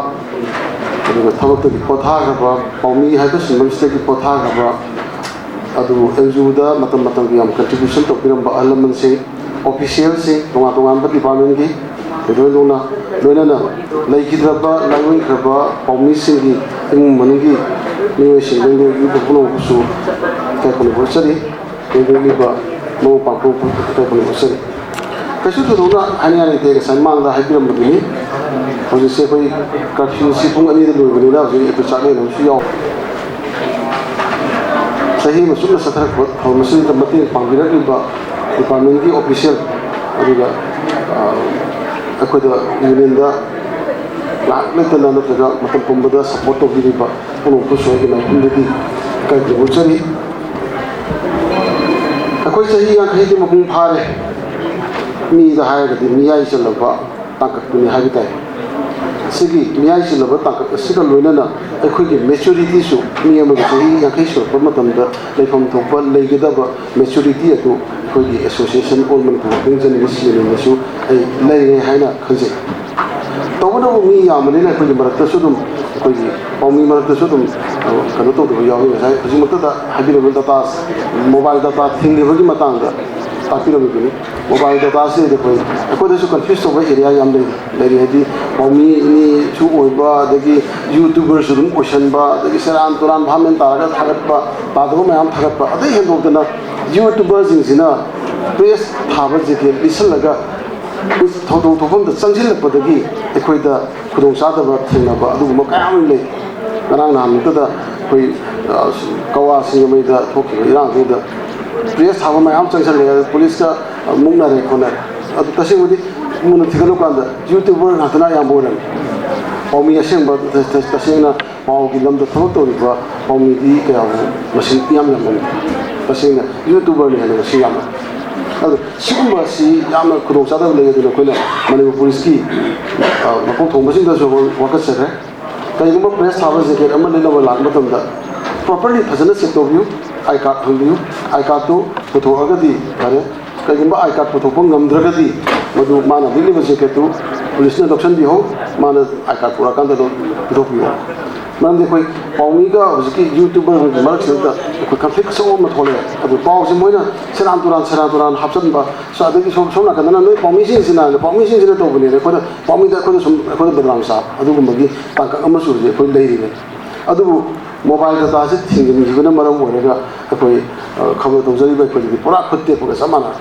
ꯑꯗꯨꯒ ꯊꯕꯛꯇꯒꯤ ꯄꯣꯊꯥꯈ꯭ꯔꯕ, ꯄꯥꯎꯃꯤ ꯍꯥꯏꯕ ꯁꯤꯟꯐꯝꯁꯤꯗꯒꯤ ꯄꯣꯊꯥꯈ꯭ꯔꯕ, ꯑꯗꯨꯕꯨ ꯑꯦꯟ ꯖꯤ ꯑꯣꯗ ꯃꯇꯝ ꯃꯇꯝꯒꯤ ꯌꯥꯝ ꯀꯟꯇ꯭ꯔꯤꯕ꯭ꯌꯨꯁꯟ ꯇꯧꯕꯤꯔꯝꯕ ꯑꯍꯜ ꯂꯃꯟꯁꯤꯡ, ꯑꯣꯐꯤꯁꯤꯌꯦꯜꯁꯤꯡ, ꯇꯣꯉꯥꯟ ꯇꯣꯉꯥꯟꯕ ꯗꯤꯄꯥꯔꯠꯃꯦꯟꯒꯤ ꯂꯣꯏꯅ ꯂꯣꯏꯅꯅ ꯂꯩꯈꯤꯗ꯭ꯔꯕ, ꯂꯥꯏꯑꯣꯏꯈ꯭ꯔꯕ ꯄꯥꯎꯃꯤꯁꯤꯡꯒꯤ ꯏꯃꯨꯡ ꯃꯅꯨꯡꯒꯤ ꯃꯤꯑꯣꯏꯁꯤꯡ, ꯂꯩꯉꯣꯏꯒꯤ ꯄꯨꯝꯅꯃꯛꯄꯨꯁꯨ ꯏꯀꯥꯏ ꯈꯨꯝꯅꯕ ꯎꯠꯆꯔꯤ꯫ ꯂꯩꯉꯣꯏꯒꯤ ꯃꯔꯨꯞ ꯃꯄꯥꯡ ꯄꯨꯝꯅꯃꯛꯄꯨ ꯏꯀꯥꯏ ꯈꯨꯝꯅꯕ ꯎꯠꯆꯔꯤ꯫ ꯀꯩꯁꯨ ꯊꯣꯏꯗꯣꯛꯅ ꯍꯥꯏꯅꯤꯡꯉꯥꯏ ꯂꯩꯇꯦ꯫ ꯉꯁꯥꯏ ꯃꯃꯥꯡꯗ ꯍꯥꯏꯕꯤꯔꯝꯕꯗꯨꯅꯤ꯫ ꯍꯧꯖꯤꯛꯁꯦ ꯑꯩꯈꯣꯏ ꯀꯔꯐ꯭ꯌꯨꯁꯤ ꯄꯨꯡ ꯑꯅꯤꯗ ꯂꯣꯏꯕꯅꯤꯅ ꯍꯧꯖꯤꯛ ꯑꯩꯈꯣꯏ ꯆꯥꯛꯂꯦꯟ ꯑꯃꯁꯨ ꯌꯥꯎ꯫ ꯆꯍꯤ ꯑꯃ ꯆꯨꯞꯅ ꯆꯠꯊꯔꯛꯄ ꯊꯧꯔꯝ ꯑꯁꯤꯗ ꯃꯇꯦꯡ ꯄꯥꯡꯕꯤꯔꯛꯂꯤꯕ ꯗꯤꯄꯥꯔꯠꯃꯦꯟꯒꯤ ꯑꯣꯐꯤꯁꯤꯌꯦꯜ, ꯑꯗꯨꯒ ꯑꯩꯈꯣꯏꯗ ꯌꯨꯅꯤꯌꯟꯗ ꯉꯥꯏꯍꯥꯛ ꯂꯩꯇꯅ ꯅꯠꯇ꯭ꯔꯒ ꯃꯇꯝ ꯄꯨꯝꯕꯗ ꯁꯄꯣꯔꯠ ꯇꯧꯕꯤꯔꯤꯕ ꯄꯨꯝꯅꯃꯛꯄꯨꯁꯨ ꯑꯩꯒꯤ ꯃꯥꯏꯄꯨꯅꯗꯒꯤ ꯏꯀꯥꯏ ꯈꯨꯝꯅꯖꯔꯤ꯫ ꯑꯩꯈꯣꯏ ꯆꯍꯤ ꯌꯥꯡꯈꯩꯗꯤ ꯃꯄꯨꯡ ꯐꯥꯔꯦ꯫ ꯃꯤꯗ ꯍꯥꯏꯔꯒꯗꯤ ꯃꯤꯌꯥꯏ ꯆꯜꯂꯕ ꯇꯥꯡꯀꯛꯇꯨꯅꯤ ꯍꯥꯏꯕ ꯇꯥꯏ꯫ ꯁꯤꯒꯤ ꯃꯤꯌꯥꯏ ꯆꯜꯂꯕ ꯇꯥꯡꯀꯛ ꯑꯁꯤꯒ ꯂꯣꯏꯅꯅ ꯑꯩꯈꯣꯏꯒꯤ ꯃꯦꯆꯨꯔꯤꯇꯤꯁꯨ, ꯃꯤ ꯑꯃꯒꯤ ꯆꯍꯤ ꯌꯥꯡꯈꯩ ꯁꯨꯔꯛꯄ ꯃꯇꯝꯗ ꯂꯩꯐꯝ ꯊꯣꯛꯄ ꯂꯩꯒꯗꯕ ꯃꯦꯆꯨꯔꯤꯇꯤ ꯑꯗꯨ ꯑꯩꯈꯣꯏꯒꯤ association all Manipur working journalists ꯌꯨꯅꯤꯌꯟꯗꯁꯨ ꯑꯩ ꯂꯩꯔꯦ ꯍꯥꯏꯅ ꯈꯟꯖꯩ꯫ ꯇꯧꯕꯇꯕꯨ ꯃꯤ ꯌꯥꯝꯕꯅꯤꯅ ꯑꯩꯈꯣꯏꯒꯤ ꯃꯔꯛꯇꯁꯨ ꯑꯗꯨꯝ, ꯑꯩꯈꯣꯏꯒꯤ ꯄꯥꯎꯃꯤ ꯃꯔꯛꯇꯁꯨ ꯑꯗꯨꯝ ꯀꯩꯅꯣ ꯇꯧꯗꯕ ꯌꯥꯎꯏ꯫ ꯉꯁꯥꯏ ꯍꯧꯖꯤꯛꯃꯛꯇꯗ ꯍꯥꯏꯕꯤꯔꯝꯃꯤꯕ ꯗꯇꯥ, ꯃꯣꯕꯥꯏꯜ ꯗꯇꯥ ꯊꯤꯡꯂꯤꯕꯒꯤ ꯃꯇꯥꯡꯗ ꯇꯥꯛꯄꯤꯔꯝꯃꯤꯕꯅꯤ꯫ ꯃꯣꯕꯥꯏꯜ ꯗꯇꯥꯁꯤꯗꯤ ꯑꯩꯈꯣꯏ, ꯑꯩꯈꯣꯏꯗꯁꯨ ꯀꯟꯐ꯭ꯌꯨꯁ ꯇꯧꯕ ꯑꯦꯔꯤꯌꯥ ꯌꯥꯝ ꯂꯩꯔꯤ꯫ ꯂꯩꯔꯤ ꯍꯥꯏꯗꯤ ꯄꯥꯎꯃꯤꯅꯤꯁꯨ ꯑꯣꯏꯕ, ꯑꯗꯒꯤ ꯌꯨꯇ꯭ꯌꯨꯕꯔꯁꯨ ꯑꯗꯨꯝ ꯑꯣꯏꯁꯟꯕ, ꯑꯗꯒꯤ ꯁꯦꯔꯥꯟ ꯇꯨꯔꯥꯟ ꯚꯥꯞ ꯃꯦꯟ ꯇꯥꯔꯒ ꯊꯥꯒꯠꯄ, ꯇꯥꯗꯕ ꯃꯌꯥꯝ ꯊꯥꯒꯠꯄ꯫ ꯑꯗꯩ ꯍꯦꯟꯗꯣꯛꯇꯅ ꯌꯨꯇ꯭ꯌꯨꯕꯔꯁꯤꯡꯁꯤꯅ ꯄ꯭ꯔꯦꯁ ꯊꯥꯕ ꯖꯦꯀꯦꯠ ꯂꯤꯠꯁꯜꯂꯒ ꯊꯧꯗꯣꯛ ꯊꯣꯛꯐꯝꯗ ꯆꯪꯁꯤꯜꯂꯛꯄꯗꯒꯤ ꯑꯩꯈꯣꯏꯗ ꯈꯨꯗꯣꯡꯆꯥꯗꯕ ꯊꯦꯡꯅꯕ ꯑꯗꯨꯒꯨꯝꯕ ꯀꯌꯥ ꯑꯃ ꯂꯩ꯫ ꯉꯔꯥꯡ ꯅꯍꯥꯟꯃꯛꯇꯗ ꯑꯩꯈꯣꯏ, ꯑ, ꯀꯋꯥ ꯁꯤꯡꯖꯃꯩꯗ ꯊꯣꯛꯈꯤꯕ ꯏꯔꯥꯡꯗꯨꯗ ꯄ꯭ꯔꯦꯁ ꯊꯥꯕ ꯃꯌꯥꯝ ꯆꯪꯁꯜꯂꯛꯑꯦ, ꯄꯨꯂꯤꯁꯀ ꯃꯨꯛꯅꯔꯦ ꯈꯣꯠꯅꯔꯦ꯫ ꯑꯗꯨ ꯇꯁꯦꯡꯕꯗꯤ ꯃꯨꯟꯅ ꯊꯤꯒꯠꯂꯨꯀꯥꯟꯗ ꯌꯨꯇ꯭ꯌꯨꯕꯔ ꯉꯥꯛꯇꯅ ꯑꯌꯥꯝꯕ ꯑꯣꯏꯔꯝꯃꯤ꯫ ꯄꯥꯎꯃꯤ ꯑꯁꯦꯡꯕ ꯇ-, ꯇ-, ꯇꯁꯦꯡꯅ ꯄꯥꯎꯒꯤ ꯂꯝꯗ ꯊꯕꯛ ꯇꯧꯔꯤꯕ ꯄꯥꯎꯃꯤꯗꯤ ꯀꯌꯥꯕꯨ ꯃꯁꯤꯡ ꯌꯥꯝ ꯌꯥꯝꯃꯝꯃꯤ꯫ ꯇꯁꯦꯡꯅ ꯌꯨꯇ꯭ꯌꯨꯕꯔꯅ ꯍꯦꯟꯅ ꯃꯁꯤꯡ ꯌꯥꯝꯃꯤ꯫ ꯑꯗꯨ ꯁꯤꯒꯨꯝꯕ ꯑꯁꯤ ꯌꯥꯝꯅ ꯈꯨꯗꯣꯡꯆꯥꯗꯕ ꯂꯩ꯫ ꯑꯗꯨꯅ ꯑꯩꯈꯣꯏꯅ ꯃꯅꯤꯄꯨꯔ ꯄꯨꯂꯤꯁꯀꯤ, ꯑ, ꯃꯀꯣꯛ ꯊꯣꯡꯕꯁꯤꯡꯗꯁꯨ ꯋꯥꯀꯠꯆꯈ꯭ꯔꯦ꯫ ꯀꯔꯤꯒꯨꯝꯕ ꯄ꯭ꯔꯦꯁ ꯊꯥꯕ ꯖꯦꯀꯦꯠ ꯑꯃ ꯂꯤꯠꯅꯕ ꯂꯥꯛꯄ ꯃꯇꯝꯗ ꯄ꯭ꯔꯣꯄꯔꯂꯤ ꯐꯖꯅ ꯆꯦꯛ ꯇꯧꯕꯤꯌꯨ, ꯑꯥꯏ ꯀꯥꯔꯗ ꯍꯪꯕꯤꯌꯨ꯫ ꯑꯥꯏ ꯀꯥꯔꯗꯇꯨ ꯄꯨꯊꯣꯛꯑꯒꯗꯤ ꯐꯔꯦ, ꯀꯔꯤꯒꯨꯝꯕ ꯑꯥꯏ ꯀꯥꯔꯗ ꯄꯨꯊꯣꯛꯄ ꯉꯝꯗ꯭ꯔꯒꯗꯤ ꯃꯗꯨ ꯃꯥꯅ ꯂꯤꯠꯂꯤꯕ ꯖꯦꯀꯦꯠꯇꯨ ꯄꯨꯂꯤꯁꯅ ꯂꯧꯁꯤꯟꯕꯤꯍꯧ, ꯃꯥꯅ ꯑꯥꯏ ꯀꯥꯔꯗ ꯄꯨꯔꯛꯑꯀꯥꯟꯗ ꯑꯗꯨꯝ ꯄꯨꯊꯣꯛꯄꯤꯌꯨ꯫ ꯃꯔꯝꯗꯤ ꯑꯩꯈꯣꯏ ꯄꯥꯎꯃꯤꯒ ꯍꯧꯖꯤꯛꯀꯤ ꯌꯨꯇ꯭ꯌꯨꯕꯔꯒꯤ ꯃꯔꯛꯁꯤꯗ ꯑꯩꯈꯣꯏ ꯀꯟꯐ꯭ꯂꯤꯛ ꯑꯆꯧꯕ ꯑꯃ ꯊꯣꯛꯂꯛꯑꯦ꯫ ꯑꯗꯨ ꯄꯥꯎꯁꯦ ꯃꯣꯏꯅ ꯁꯦꯔꯥꯟ ꯇꯨꯔꯥꯟ, ꯁꯦꯔꯥꯟ ꯇꯨꯔꯥꯟ ꯍꯥꯞꯆꯤꯟꯕ, ꯁꯣ-, ꯑꯗꯒꯤ ꯁꯣꯝ, ꯁꯣꯝ ꯅꯥꯀꯟꯗꯅ ꯅꯣꯏ ꯄꯥꯎꯃꯤꯁꯤꯡꯁꯤꯅ, ꯄꯥꯎꯃꯤꯁꯤꯡꯁꯤꯅ ꯇꯧꯕꯅꯦꯅ ꯑꯩꯈꯣꯏꯗ, ꯄꯥꯎꯃꯤꯗ ꯑꯩꯈꯣꯏꯗ ꯁꯨꯝ ꯑꯩꯈꯣꯏꯗ ꯕꯗꯅꯥꯝ ꯆꯥꯕ ꯑꯗꯨꯒꯨꯝꯕꯒꯤ ꯇꯥꯡꯀꯛ ꯑꯃꯁꯨ ꯍꯧꯖꯤꯛ ꯑꯩꯈꯣꯏ ꯂꯩꯔꯤꯕꯅꯤ꯫ ꯑꯗꯨꯕꯨ ꯃꯣꯕꯥꯏꯜ ꯗꯇꯥꯁꯦ ꯊꯤꯡꯖꯤꯟꯈꯤꯕꯅ ꯃꯔꯝ ꯑꯣꯏꯔꯒ ꯑꯩꯈꯣꯏ, ꯑ, ꯈꯕꯔ ꯇꯧꯖꯔꯤꯕ ꯑꯩꯈꯣꯏꯗꯗꯤ ꯄꯨꯔꯥ ꯈꯨꯠ ꯇꯦꯛꯄꯒ ꯆꯞ ꯃꯥꯟꯅꯔꯦ꯫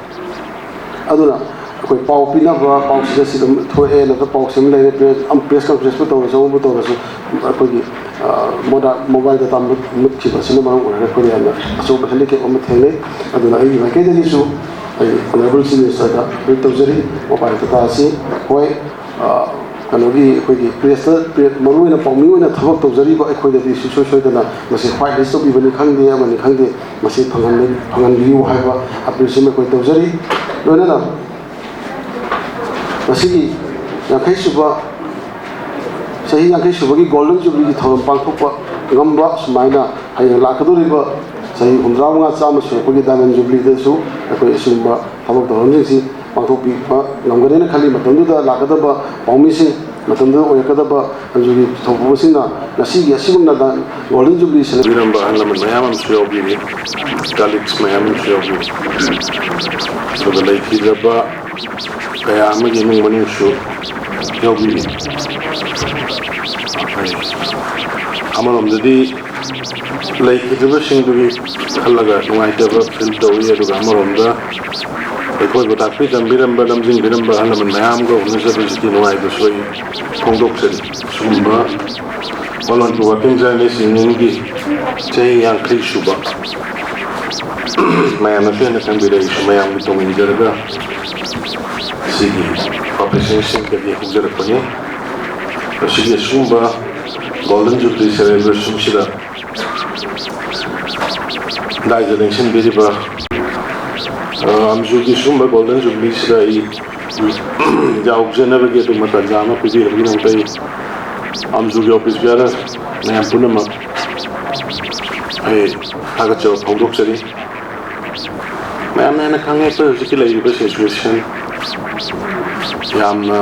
ꯑꯗꯨꯅ ꯑꯩꯈꯣꯏ ꯄꯥꯎ ꯄꯤꯅꯕ, ꯄꯥꯎꯁꯤꯗ ꯁꯤ ꯑꯗꯨꯝ ꯊꯣꯛꯑꯦ, ꯅꯠꯇ꯭ꯔꯒ ꯄꯥꯎꯁꯤ ꯑꯃ ꯂꯩꯔꯦ, ꯄ꯭ꯔꯦꯁ, ꯑꯝ, ꯄ꯭ꯔꯦꯁ ꯀꯟꯐ꯭ꯔꯦꯟꯁꯄꯨ ꯇꯧꯔꯁꯨ, ꯑꯃꯕꯨ ꯇꯧꯔꯁꯨ, ꯑꯩꯈꯣꯏꯒꯤ, ꯑ, ꯃꯣꯗꯥ-, ꯃꯣꯕꯥꯏꯜ ꯗꯇꯥ ꯃꯨꯠ-, ꯃꯨꯠꯈꯤꯕ ꯑꯁꯤꯅ ꯃꯔꯝ ꯑꯣꯏꯔꯒ ꯑꯩꯈꯣꯏꯗ ꯌꯥꯝꯅ ꯑꯆꯧꯕ ꯍꯦꯟꯗꯤꯀꯦꯞ ꯑꯃ ꯊꯦꯡꯅꯩ꯫ ꯑꯗꯨꯅ ꯑꯩꯒꯤ ꯃꯥꯏꯀꯩꯗꯒꯤꯁꯨ ꯑꯩ Honourable Chief Minister ꯗ ꯑꯄꯤꯜ ꯇꯧꯖꯔꯤ꯫ ꯃꯣꯕꯥꯏꯜ ꯗꯇꯥ ꯑꯁꯤ, ꯍꯣꯏ, ꯑ, ꯀꯩꯅꯣꯒꯤ, ꯑꯩꯈꯣꯏꯒꯤ ꯄ꯭ꯔꯦꯁꯇ, ꯄ꯭ꯔꯦ-, ꯃꯔꯨꯑꯣꯏꯅ ꯄꯥꯎꯃꯤ ꯑꯣꯏꯅ ꯊꯕꯛ ꯇꯧꯖꯔꯤꯕ ꯑꯩꯈꯣꯏꯗꯗꯤ ꯁꯨꯡꯁꯣꯏ ꯁꯣꯏꯗꯅ ꯃꯁꯤ ꯋꯥꯏꯠ ꯂꯤꯁ ꯇꯧꯕꯤꯕꯅꯤ ꯈꯪꯗꯦ, ꯑꯃꯅꯤ ꯈꯪꯗꯦ, ꯃꯁꯤ ꯐꯪꯍꯟꯕ-, ꯐꯪꯍꯟꯕꯤꯌꯨ ꯍꯥꯏꯕ ꯑꯄꯤꯜꯁꯤꯃ ꯑꯩꯈꯣꯏ ꯇꯧꯖꯔꯤ꯫ ꯂꯣꯏꯅꯅ ꯉꯁꯤꯒꯤ ꯌꯥꯡꯈꯩ ꯁꯨꯕ, ꯆꯍꯤ ꯌꯥꯡꯈꯩ ꯁꯨꯕꯒꯤ Golden Jubilee ꯒꯤ ꯊꯧꯔꯝ ꯄꯥꯡꯊꯣꯛꯄ ꯉꯝꯕ, ꯁꯨꯃꯥꯏꯅ ꯍꯌꯦꯡ ꯂꯥꯛꯀꯗꯧꯔꯤꯕ ꯆꯍꯤ ꯍꯨꯝꯗ꯭ꯔꯥ ꯃꯉꯥ, ꯆꯥꯝꯃ ꯁꯨꯔꯛꯄꯒꯤ Diamond Jubilee ꯗꯁꯨ ꯑꯩꯈꯣꯏ ꯑꯁꯤꯒꯨꯝꯕ ꯊꯕꯛ ꯊꯧꯔꯝꯁꯤꯡꯁꯤ ꯄꯥꯡꯊꯣꯛꯄꯤꯕ ꯉꯝꯒꯅꯦꯅ ꯈꯜꯂꯤ꯫ ꯃꯇꯝꯗꯨꯗ ꯂꯥꯛꯀꯗꯕ ꯄꯥꯎꯃꯤꯁꯤꯡ, ꯃꯇꯝꯗꯨꯗ ꯑꯣꯏꯔꯛꯀꯗꯕ ꯑꯟꯖꯨꯒꯤ ꯊꯧꯄꯨꯕꯁꯤꯡꯅ ꯉꯁꯤꯒꯤ ꯑꯁꯤꯒꯨꯝꯅ Golden Jubilee celebration ꯇꯧꯕꯤꯔꯝꯕ ꯑꯍꯜ ꯂꯃꯟ ꯃꯌꯥꯝ ꯑꯃꯁꯨ ꯌꯥꯎꯕꯤꯔꯤ, colleagues ꯃꯌꯥꯝ ꯑꯃꯁꯨ ꯌꯥꯎꯕꯤꯔꯤ, ꯑꯗꯨꯒ ꯂꯩꯈꯤꯗ꯭ꯔꯕ ꯀꯌꯥ ꯑꯃꯒꯤ ꯏꯃꯨꯡ ꯃꯅꯨꯡꯁꯨ ꯌꯥꯎꯕꯤꯔꯤ꯫ ꯑꯃꯔꯣꯝꯗꯗꯤ ꯂꯩꯈꯤꯗ꯭ꯔꯕꯁꯤꯡꯗꯨꯒꯤ ꯈꯜꯂꯒ ꯅꯨꯡꯉꯥꯏꯇꯕ feel ꯇꯧꯏ, ꯑꯗꯨꯒ ꯑꯃꯔꯣꯝꯗ ꯑꯩꯈꯣꯏꯕꯨ ꯇꯥꯛꯄꯤ ꯇꯝꯕꯤꯔꯝꯕ, ꯂꯝꯖꯤꯡꯕꯤꯔꯝꯕ ꯑꯍꯜ ꯂꯃꯟ ꯃꯌꯥꯝꯒ ꯎꯅꯖꯕꯁꯤꯒꯤ ꯅꯨꯡꯉꯥꯏꯕꯁꯨ ꯑꯩ ꯐꯣꯡꯗꯣꯛꯆꯔꯤ꯫ ꯁꯤꯒꯨꯝꯕ All India Working Journalist Union ꯒꯤ ꯆꯍꯤ ꯌꯥꯡꯈꯩ ꯁꯨꯕ ꯃꯌꯥꯝꯅꯁꯨ ꯍꯦꯟꯅ ꯈꯪꯕꯤꯔꯛꯏꯁꯨ ꯃꯌꯥꯝꯒꯤ ꯇꯧꯃꯤꯟꯖꯔꯒ ꯁꯤꯒꯤ professional ꯁꯤꯡꯗꯒꯤ ꯍꯧꯖꯔꯛꯄꯅꯤ꯫ ꯃꯁꯤꯒꯤ ꯑꯁꯤꯒꯨꯝꯕ Golden Jubilee celebration ꯁꯤꯗ ꯗꯥꯏꯗ ꯂꯦꯡꯁꯤꯟꯕꯤꯔꯤꯕ, ꯑ, ꯑꯝꯖꯨꯒꯤ ꯁꯤꯒꯨꯝꯕ Golden Jubilee ꯁꯤꯗ ꯑꯩ ꯌꯥꯎꯖꯅꯕꯒꯤ ꯑꯗꯨꯝꯕ ꯇꯥꯟꯖꯥ ꯑꯃ ꯄꯤꯕꯤꯔꯕꯒꯤꯗꯃꯛꯇ ꯑꯩ ꯑꯝꯖꯨꯒꯤ office bearer ꯃꯌꯥꯝ ꯄꯨꯝꯅꯃꯛ ꯑꯩ ꯊꯥꯒꯠꯆꯕ ꯐꯣꯡꯗꯣꯛꯆꯔꯤ꯫ ꯃꯌꯥꯝꯅ ꯍꯦꯟꯅ ꯈꯪꯉꯦ ꯑꯩꯈꯣꯏ ꯍꯧꯖꯤꯛꯀꯤ ꯂꯩꯔꯤꯕ situation ꯌꯥꯝꯅ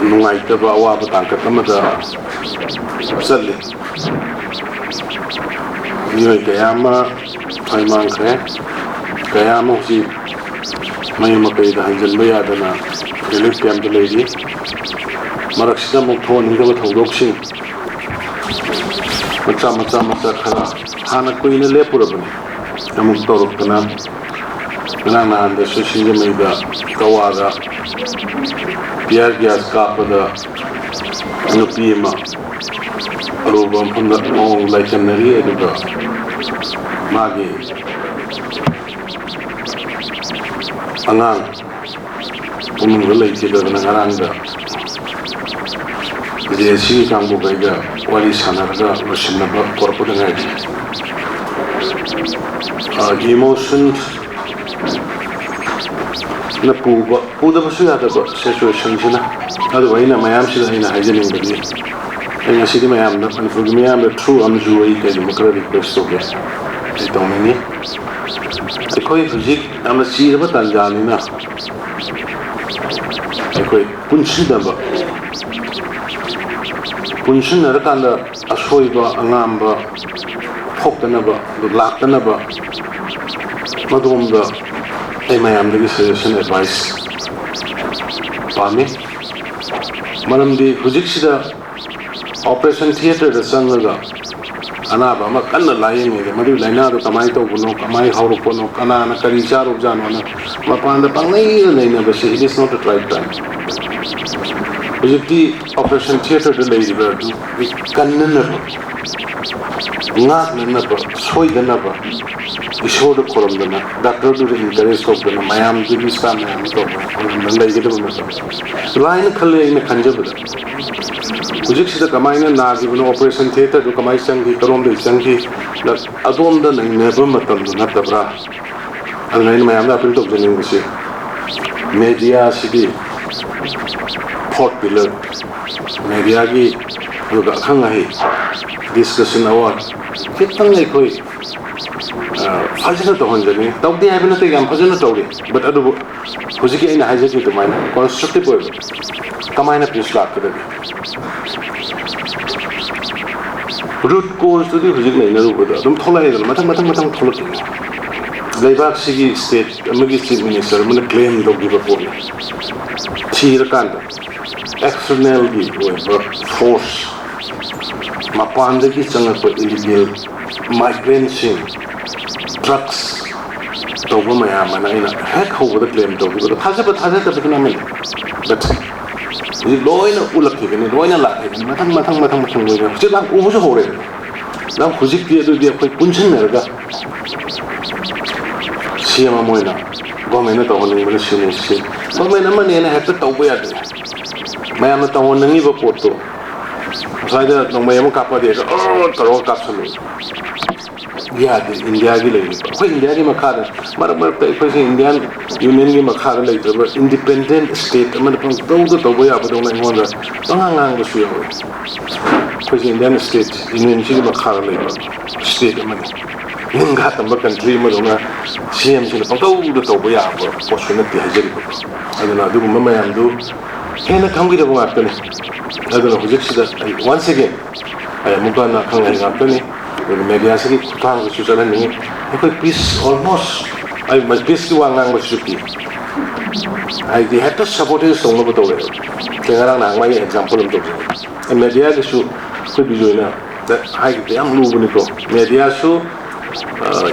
ꯅꯨꯡꯉꯥꯏꯇꯕ ꯑꯋꯥꯕ ꯇꯥꯡꯀꯛ ꯑꯃꯗ ꯆꯠꯂꯤ꯫ ꯃꯤꯑꯣꯏ ꯀꯌꯥ ꯑꯃ ꯃꯊ꯭ꯋꯥꯏ ꯃꯥꯡꯈ꯭ꯔꯦ, ꯀꯌꯥ ꯑꯃ ꯍꯧꯖꯤꯛ ꯃꯌꯨꯝ ꯃꯀꯩꯗ ꯍꯟꯖꯤꯟꯕ ꯌꯥꯗꯅ relief camp ꯇ ꯂꯩꯔꯤ꯫ ꯃꯔꯛꯁꯤꯗ ꯑꯃꯨꯛ ꯊꯣꯛꯍꯟꯅꯤꯡꯗꯕ ꯊꯧꯗꯣꯛꯁꯤꯡ ꯃꯆꯥ ꯃꯆꯥ ꯃꯆꯥ ꯈꯔ ꯍꯥꯟꯅ ꯀꯨꯏꯅ ꯂꯦꯞꯄꯨꯔꯕꯅꯤ, ꯑꯃꯨꯛ ꯇꯧꯔꯛꯇꯅ ꯉꯔꯥꯡ ꯅꯍꯥꯟꯗꯁꯨ ꯁꯤꯡꯖꯃꯩꯗ ꯀꯋꯥꯗ tear gas ꯀꯥꯞꯄꯗ ꯅꯨꯄꯤ ꯑꯃ ꯑꯔꯨꯕ ꯃꯐꯝꯗ ꯃꯑꯣꯡ ꯂꯥꯏꯀꯟꯅꯔꯤ꯫ ꯑꯗꯨꯒ ꯃꯥꯒꯤ ꯑꯉꯥꯡ ꯏꯃꯨꯡꯗ ꯂꯩꯈꯤꯗꯗꯅ ꯉꯔꯥꯡꯗ ꯖꯦ ꯑꯦ ꯁꯤ ꯀꯥꯡꯕꯨꯈꯩꯒ ꯋꯥꯔꯤ ꯁꯥꯟꯅꯔꯒ ꯂꯣꯏꯁꯤꯟꯅꯕ ꯄꯨꯔꯛꯄꯗ ꯉꯥꯏꯔꯤ꯫ ꯏꯃꯣꯁꯟ ꯅ ꯄꯨꯕ ꯄꯨꯗꯕꯁꯨ ꯌꯥꯗꯕ ꯁꯤꯆꯨꯋꯦꯁꯟꯁꯤꯅ꯫ ꯑꯗꯨꯕꯨ ꯑꯩꯅ ꯃꯌꯥꯝꯁꯤꯗ ꯑꯩꯅ ꯍꯥꯏꯖꯅꯤꯡꯕꯗꯤ, ꯑꯩ ꯉꯁꯤꯗꯤ ꯃꯌꯥꯝꯗ, ꯃꯅꯤꯄꯨꯔꯒꯤ ꯃꯤꯌꯥꯝꯗ through ꯑꯃꯁꯨ ꯑꯩ ꯀꯩꯒꯨꯝꯕ ꯈꯔ ꯔꯤꯀ꯭ꯋꯦꯁ ꯇꯧꯒꯦ, ꯑꯩ ꯇꯧꯅꯤꯡꯉꯤ꯫ ꯑꯩꯈꯣꯏ ꯍꯧꯖꯤꯛ ꯌꯥꯝꯅ ꯆꯤꯔꯕ ꯇꯥꯟꯖꯥꯅꯤꯅ ꯑꯩꯈꯣꯏ ꯄꯨꯟꯁꯤꯟꯅꯕ, ꯄꯨꯟꯁꯤꯟꯅꯔꯀꯥꯟꯗ ꯑꯁꯣꯏꯕ ꯑꯉꯥꯝꯕ ꯊꯣꯛꯇꯅꯕ, ꯑꯗꯨ ꯂꯥꯛꯇꯅꯕ, ꯃꯗꯨꯒꯨꯝꯕ ꯑꯩ ꯃꯌꯥꯝꯗꯒꯤ ꯁꯖꯦꯁꯟ, ꯑꯦꯗꯚꯥꯏꯁ ꯄꯥꯝꯃꯤ꯫ ꯃꯔꯝꯗꯤ ꯍꯧꯖꯤꯛꯁꯤꯗ ꯑꯣꯄꯔꯦꯁꯟ ꯊꯤꯌꯦꯇꯔꯗ ꯆꯪꯉꯒ ꯑꯅꯥꯕ ꯑꯃ ꯀꯟꯅ ꯂꯥꯏꯌꯦꯡꯉꯤꯗ ꯃꯗꯨꯒꯤ ꯂꯥꯏꯅꯥꯗꯣ ꯀꯃꯥꯏꯅ ꯇꯧꯕꯅꯣ, ꯀꯃꯥꯏꯅ ꯍꯧꯔꯛꯄꯅꯣ, ꯀꯅꯥꯅ ꯀꯔꯤ ꯆꯥꯔꯨꯕꯖꯥꯠꯅꯣꯅ ꯃꯄꯥꯟꯗ ꯄꯪꯂꯩꯗ ꯂꯩꯅꯕꯁꯦ, it is not the right time꯫ ꯍꯧꯖꯤꯛꯇꯤ ꯑꯣꯄꯔꯦꯁꯟ ꯊꯤꯌꯦꯇꯔꯗ ꯂꯩꯔꯤꯕ ꯑꯗꯨ ꯀꯟꯅꯅꯕ, ꯉꯥꯛꯅꯅꯕ, ꯁꯣꯏꯗꯅꯕ ꯏꯁꯣꯔꯗ ꯈꯨꯔꯨꯝꯗꯅ, ꯗꯥꯛꯇꯔꯗꯨꯗ ꯏꯟꯀꯔꯦꯖ ꯇꯧꯗꯅ, ꯃꯌꯥꯝꯗꯨꯒꯤ ꯁ꯭ꯇꯥꯐ ꯃꯌꯥꯝꯗꯨ ꯇꯧꯗꯅ ꯈꯨꯔꯨꯝꯗꯅ ꯂꯩꯒꯗꯕ ꯃꯇꯝ ꯂꯥꯏꯅ ꯈꯜꯂꯦ ꯑꯩꯅ ꯈꯟꯖꯕꯗ꯫ ꯍꯧꯖꯤꯛꯁꯤꯗ ꯀꯃꯥꯏꯅ ꯅꯥꯈꯤꯕꯅꯣ, ꯑꯣꯄꯔꯦꯁꯟ ꯊꯤꯌꯦꯇꯔꯗꯨ ꯀꯃꯥꯏꯅ ꯆꯪꯈꯤ, ꯀꯔꯣꯝꯗꯒꯤ ꯆꯪꯈꯤ, ꯑꯗꯣꯝꯗ ꯅꯩꯅꯕ ꯃꯇꯝꯗꯨ ꯅꯠꯇꯕ꯭ꯔꯥ? ꯑꯗꯨꯅ ꯑꯩꯅ ꯃꯌꯥꯝꯗ ꯑꯄꯤꯜ ꯇꯧꯖꯅꯤꯡꯕꯁꯤ, ꯃꯦꯗꯤꯌꯥꯁꯤꯗꯤ fourth pillar, ꯃꯦꯗꯤꯌꯥꯒꯤ ꯑꯗꯨꯒ ꯑꯈꯪ ꯑꯍꯩ ꯗꯤꯁꯀꯁꯟ ꯑꯋꯥꯔ ꯈꯤꯇꯪ ꯑꯩꯈꯣꯏ, ꯑ, ꯐꯖꯅ ꯇꯧꯍꯟꯖꯅꯤꯡꯉꯤ꯫ ꯇꯧꯗꯦ ꯍꯥꯏꯕ ꯅꯠꯇꯦ, ꯌꯥꯝ ꯐꯖꯅ ꯇꯧꯔꯤ, ꯕꯠ ꯑꯗꯨꯕꯨ ꯍꯧꯖꯤꯛꯀꯤ ꯑꯩꯅ ꯍꯥꯏꯖꯈꯤꯕ ꯑꯗꯨꯃꯥꯏꯅ ꯀꯟꯁꯇ꯭ꯔꯛꯇꯤꯞ ꯑꯣꯏꯕ ꯀꯃꯥꯏꯅ ꯄꯤꯁ ꯂꯥꯛꯀꯗꯒꯦ? ꯔꯨꯠ ꯀꯣꯖꯇꯨꯗꯤ ꯍꯧꯖꯤꯛ ꯅꯩꯅꯔꯨꯕꯗ ꯑꯗꯨꯝ ꯊꯣꯛꯂꯛꯑꯦꯗꯅ, ꯃꯊꯪ ꯃꯊꯪ ꯃꯊꯪ ꯊꯣꯛꯂꯛꯏꯅꯦ꯫ ꯂꯩꯕꯥꯛꯁꯤꯒꯤ ꯁ꯭ꯇꯦꯠ ꯑꯃꯒꯤ ꯆꯤꯐ ꯃꯤꯅꯤꯁꯇꯔ ꯑꯃꯅ ꯀ꯭ꯂꯦꯝ ꯇꯧꯈꯤꯕ ꯄꯣꯠꯅꯤ꯫ ꯊꯤꯔꯀꯥꯟꯗ ꯑꯦꯛꯁꯇꯔꯅꯦꯜꯒꯤ ꯑꯣꯏꯕ ꯐꯣꯔꯁ, ꯃꯄꯥꯟꯗꯒꯤ ꯆꯪꯉꯛꯄ ꯏꯂꯤꯒꯦꯜ ꯃꯥꯏꯒ꯭ꯔꯦꯟꯁꯤꯡ, ꯗ꯭ꯔꯛꯁ, ꯇꯧꯕ ꯃꯌꯥꯝ ꯑꯃ ꯑꯩꯅ ꯍꯦꯛ ꯍꯧꯕꯗ ꯀ꯭ꯂꯦꯝ ꯇꯧꯈꯤꯕꯗꯣ ꯊꯥꯖꯕ ꯊꯥꯖꯗꯕꯗꯨꯅ ꯑꯃꯅꯤ꯫ But ꯍꯧꯖꯤꯛ ꯂꯣꯏꯅ ꯎꯠꯂꯛꯈꯤꯒꯅꯤ, ꯂꯣꯏꯅ ꯂꯥꯛꯈꯤꯒꯅꯤ, ꯃꯊꯪ ꯃꯊꯪ ꯃꯊꯪ ꯃꯊꯪ ꯂꯣꯏꯅ ꯍꯧꯖꯤꯛ ꯂꯥꯛ ꯎꯕꯁꯨ ꯍꯧꯔꯦ꯫ ꯅꯪ ꯍꯧꯖꯤꯛꯇꯤ ꯑꯗꯨꯗꯤ ꯑꯩꯈꯣꯏ ꯄꯨꯟꯁꯤꯟꯅꯔꯒ ꯁꯤ ꯑꯦꯝ ꯑꯃ ꯑꯣꯏꯅ ꯒꯣꯔꯃꯦꯟꯅ ꯇꯧꯍꯟꯅꯤꯡꯕꯅ ꯁꯤꯅꯤ꯫ ꯁꯤ ꯒꯣꯔꯃꯦꯟ ꯑꯃꯅꯦꯅ ꯍꯦꯛꯇ ꯇꯧꯕ ꯌꯥꯗꯦ꯫ ꯃꯌꯥꯝꯅ ꯇꯧꯍꯟꯅꯤꯡꯉꯤꯕ ꯄꯣꯠꯇꯣ ꯉꯁꯥꯏꯗ ꯅꯣꯡꯃꯩ ꯑꯃ ꯀꯥꯞꯄꯗꯤ ꯍꯦꯛꯇ ꯑꯔ ꯇꯧꯔꯒ ꯀꯥꯞꯁꯜꯂꯨ ꯌꯥꯗꯦ꯫ ꯏꯟꯗꯤꯌꯥꯒꯤ ꯂꯩꯔꯤꯕ, ꯑꯩꯈꯣꯏ ꯏꯟꯗꯤꯌꯥꯒꯤ ꯃꯈꯥꯗ ꯃꯔꯛ ꯃꯔꯛꯇ ꯑꯩꯈꯣꯏꯁꯦ ꯏꯟꯗꯤꯌꯥꯟ ꯌꯨꯅꯤꯌꯟꯒꯤ ꯃꯈꯥꯗ ꯂꯩꯇ꯭ꯔꯕ ꯏꯟꯗꯤꯄꯦꯟꯗꯦꯟ ꯁ꯭ꯇꯦꯠ ꯑꯃꯗ ꯄꯪꯇꯧꯗ ꯇꯧꯕ ꯌꯥꯕꯗꯧꯅ ꯑꯩꯉꯣꯟꯗ ꯄꯉꯥꯡ ꯉꯥꯡꯕꯁꯨ ꯌꯥꯎꯋꯤ꯫ ꯑꯩꯈꯣꯏꯁꯦ ꯏꯟꯗꯤꯌꯥꯟ ꯁ꯭ꯇꯦꯠ ꯌꯨꯅꯤꯌꯟꯁꯤꯒꯤ ꯃꯈꯥꯗ ꯂꯩꯕ ꯁ꯭ꯇꯦꯠ ꯑꯃꯅꯤ꯫ ꯅꯤꯡꯈꯥ ꯇꯝꯕ ꯀꯟꯇ꯭ꯔꯤ ꯑꯃꯗꯧꯅ ꯁꯤ ꯑꯦꯝꯁꯤꯅ ꯄꯪꯇꯧꯗ ꯇꯧꯕ ꯌꯥꯕ ꯄꯣꯠꯁꯨ ꯅꯠꯇꯦ ꯍꯥꯏꯖꯔꯤꯕ꯫ ꯑꯗꯨꯅ ꯑꯗꯨꯒꯨꯝꯕ ꯃꯌꯥꯝꯗꯨ ꯍꯦꯟꯅ ꯈꯪꯕꯤꯗꯕ ꯉꯥꯛꯇꯅꯤ꯫ ꯑꯗꯨꯅ ꯍꯧꯖꯤꯛꯁꯤꯗ ꯑꯩ once again ꯑꯩ ꯑꯃꯨꯛꯀ ꯍꯟꯅ ꯑꯈꯪ ꯑꯍꯩ ꯉꯥꯛꯇꯅꯤ꯫ ꯑꯗꯨꯒ ꯃꯦꯗꯤꯌꯥꯁꯤꯒꯤ ꯈꯨꯠꯊꯥꯡꯗꯁꯨ ꯆꯠꯍꯟꯅꯤꯡꯉꯤ꯫ ꯑꯩꯈꯣꯏ ꯄꯤꯁ almost, ꯑꯩ ꯄꯤꯁꯀꯤ ꯋꯥ ꯉꯥꯡꯕꯁꯤꯁꯨ ꯀꯤ꯫ ꯍꯥꯏꯗꯤ ꯍꯦꯛꯇ ꯁꯕꯣꯇꯦꯖ ꯇꯧꯅꯕ ꯇꯧꯋꯦꯕ꯫ ꯑꯩ ꯉꯔꯥꯡ ꯅꯍꯥꯟ ꯃꯥꯒꯤ ꯑꯦꯛꯖꯥꯝꯄꯜ ꯑꯃ ꯇꯧꯖꯒꯦ꯫ ꯑꯩ ꯃꯦꯗꯤꯌꯥꯒꯤꯁꯨ ꯑꯩꯈꯣꯏ ꯕꯤꯖꯣꯏꯅ ꯍꯥꯏꯈꯤꯕꯗ ꯌꯥꯝ ꯂꯨꯕꯅꯤꯀꯣ꯫ ꯃꯦꯗꯤꯌꯥꯁꯨ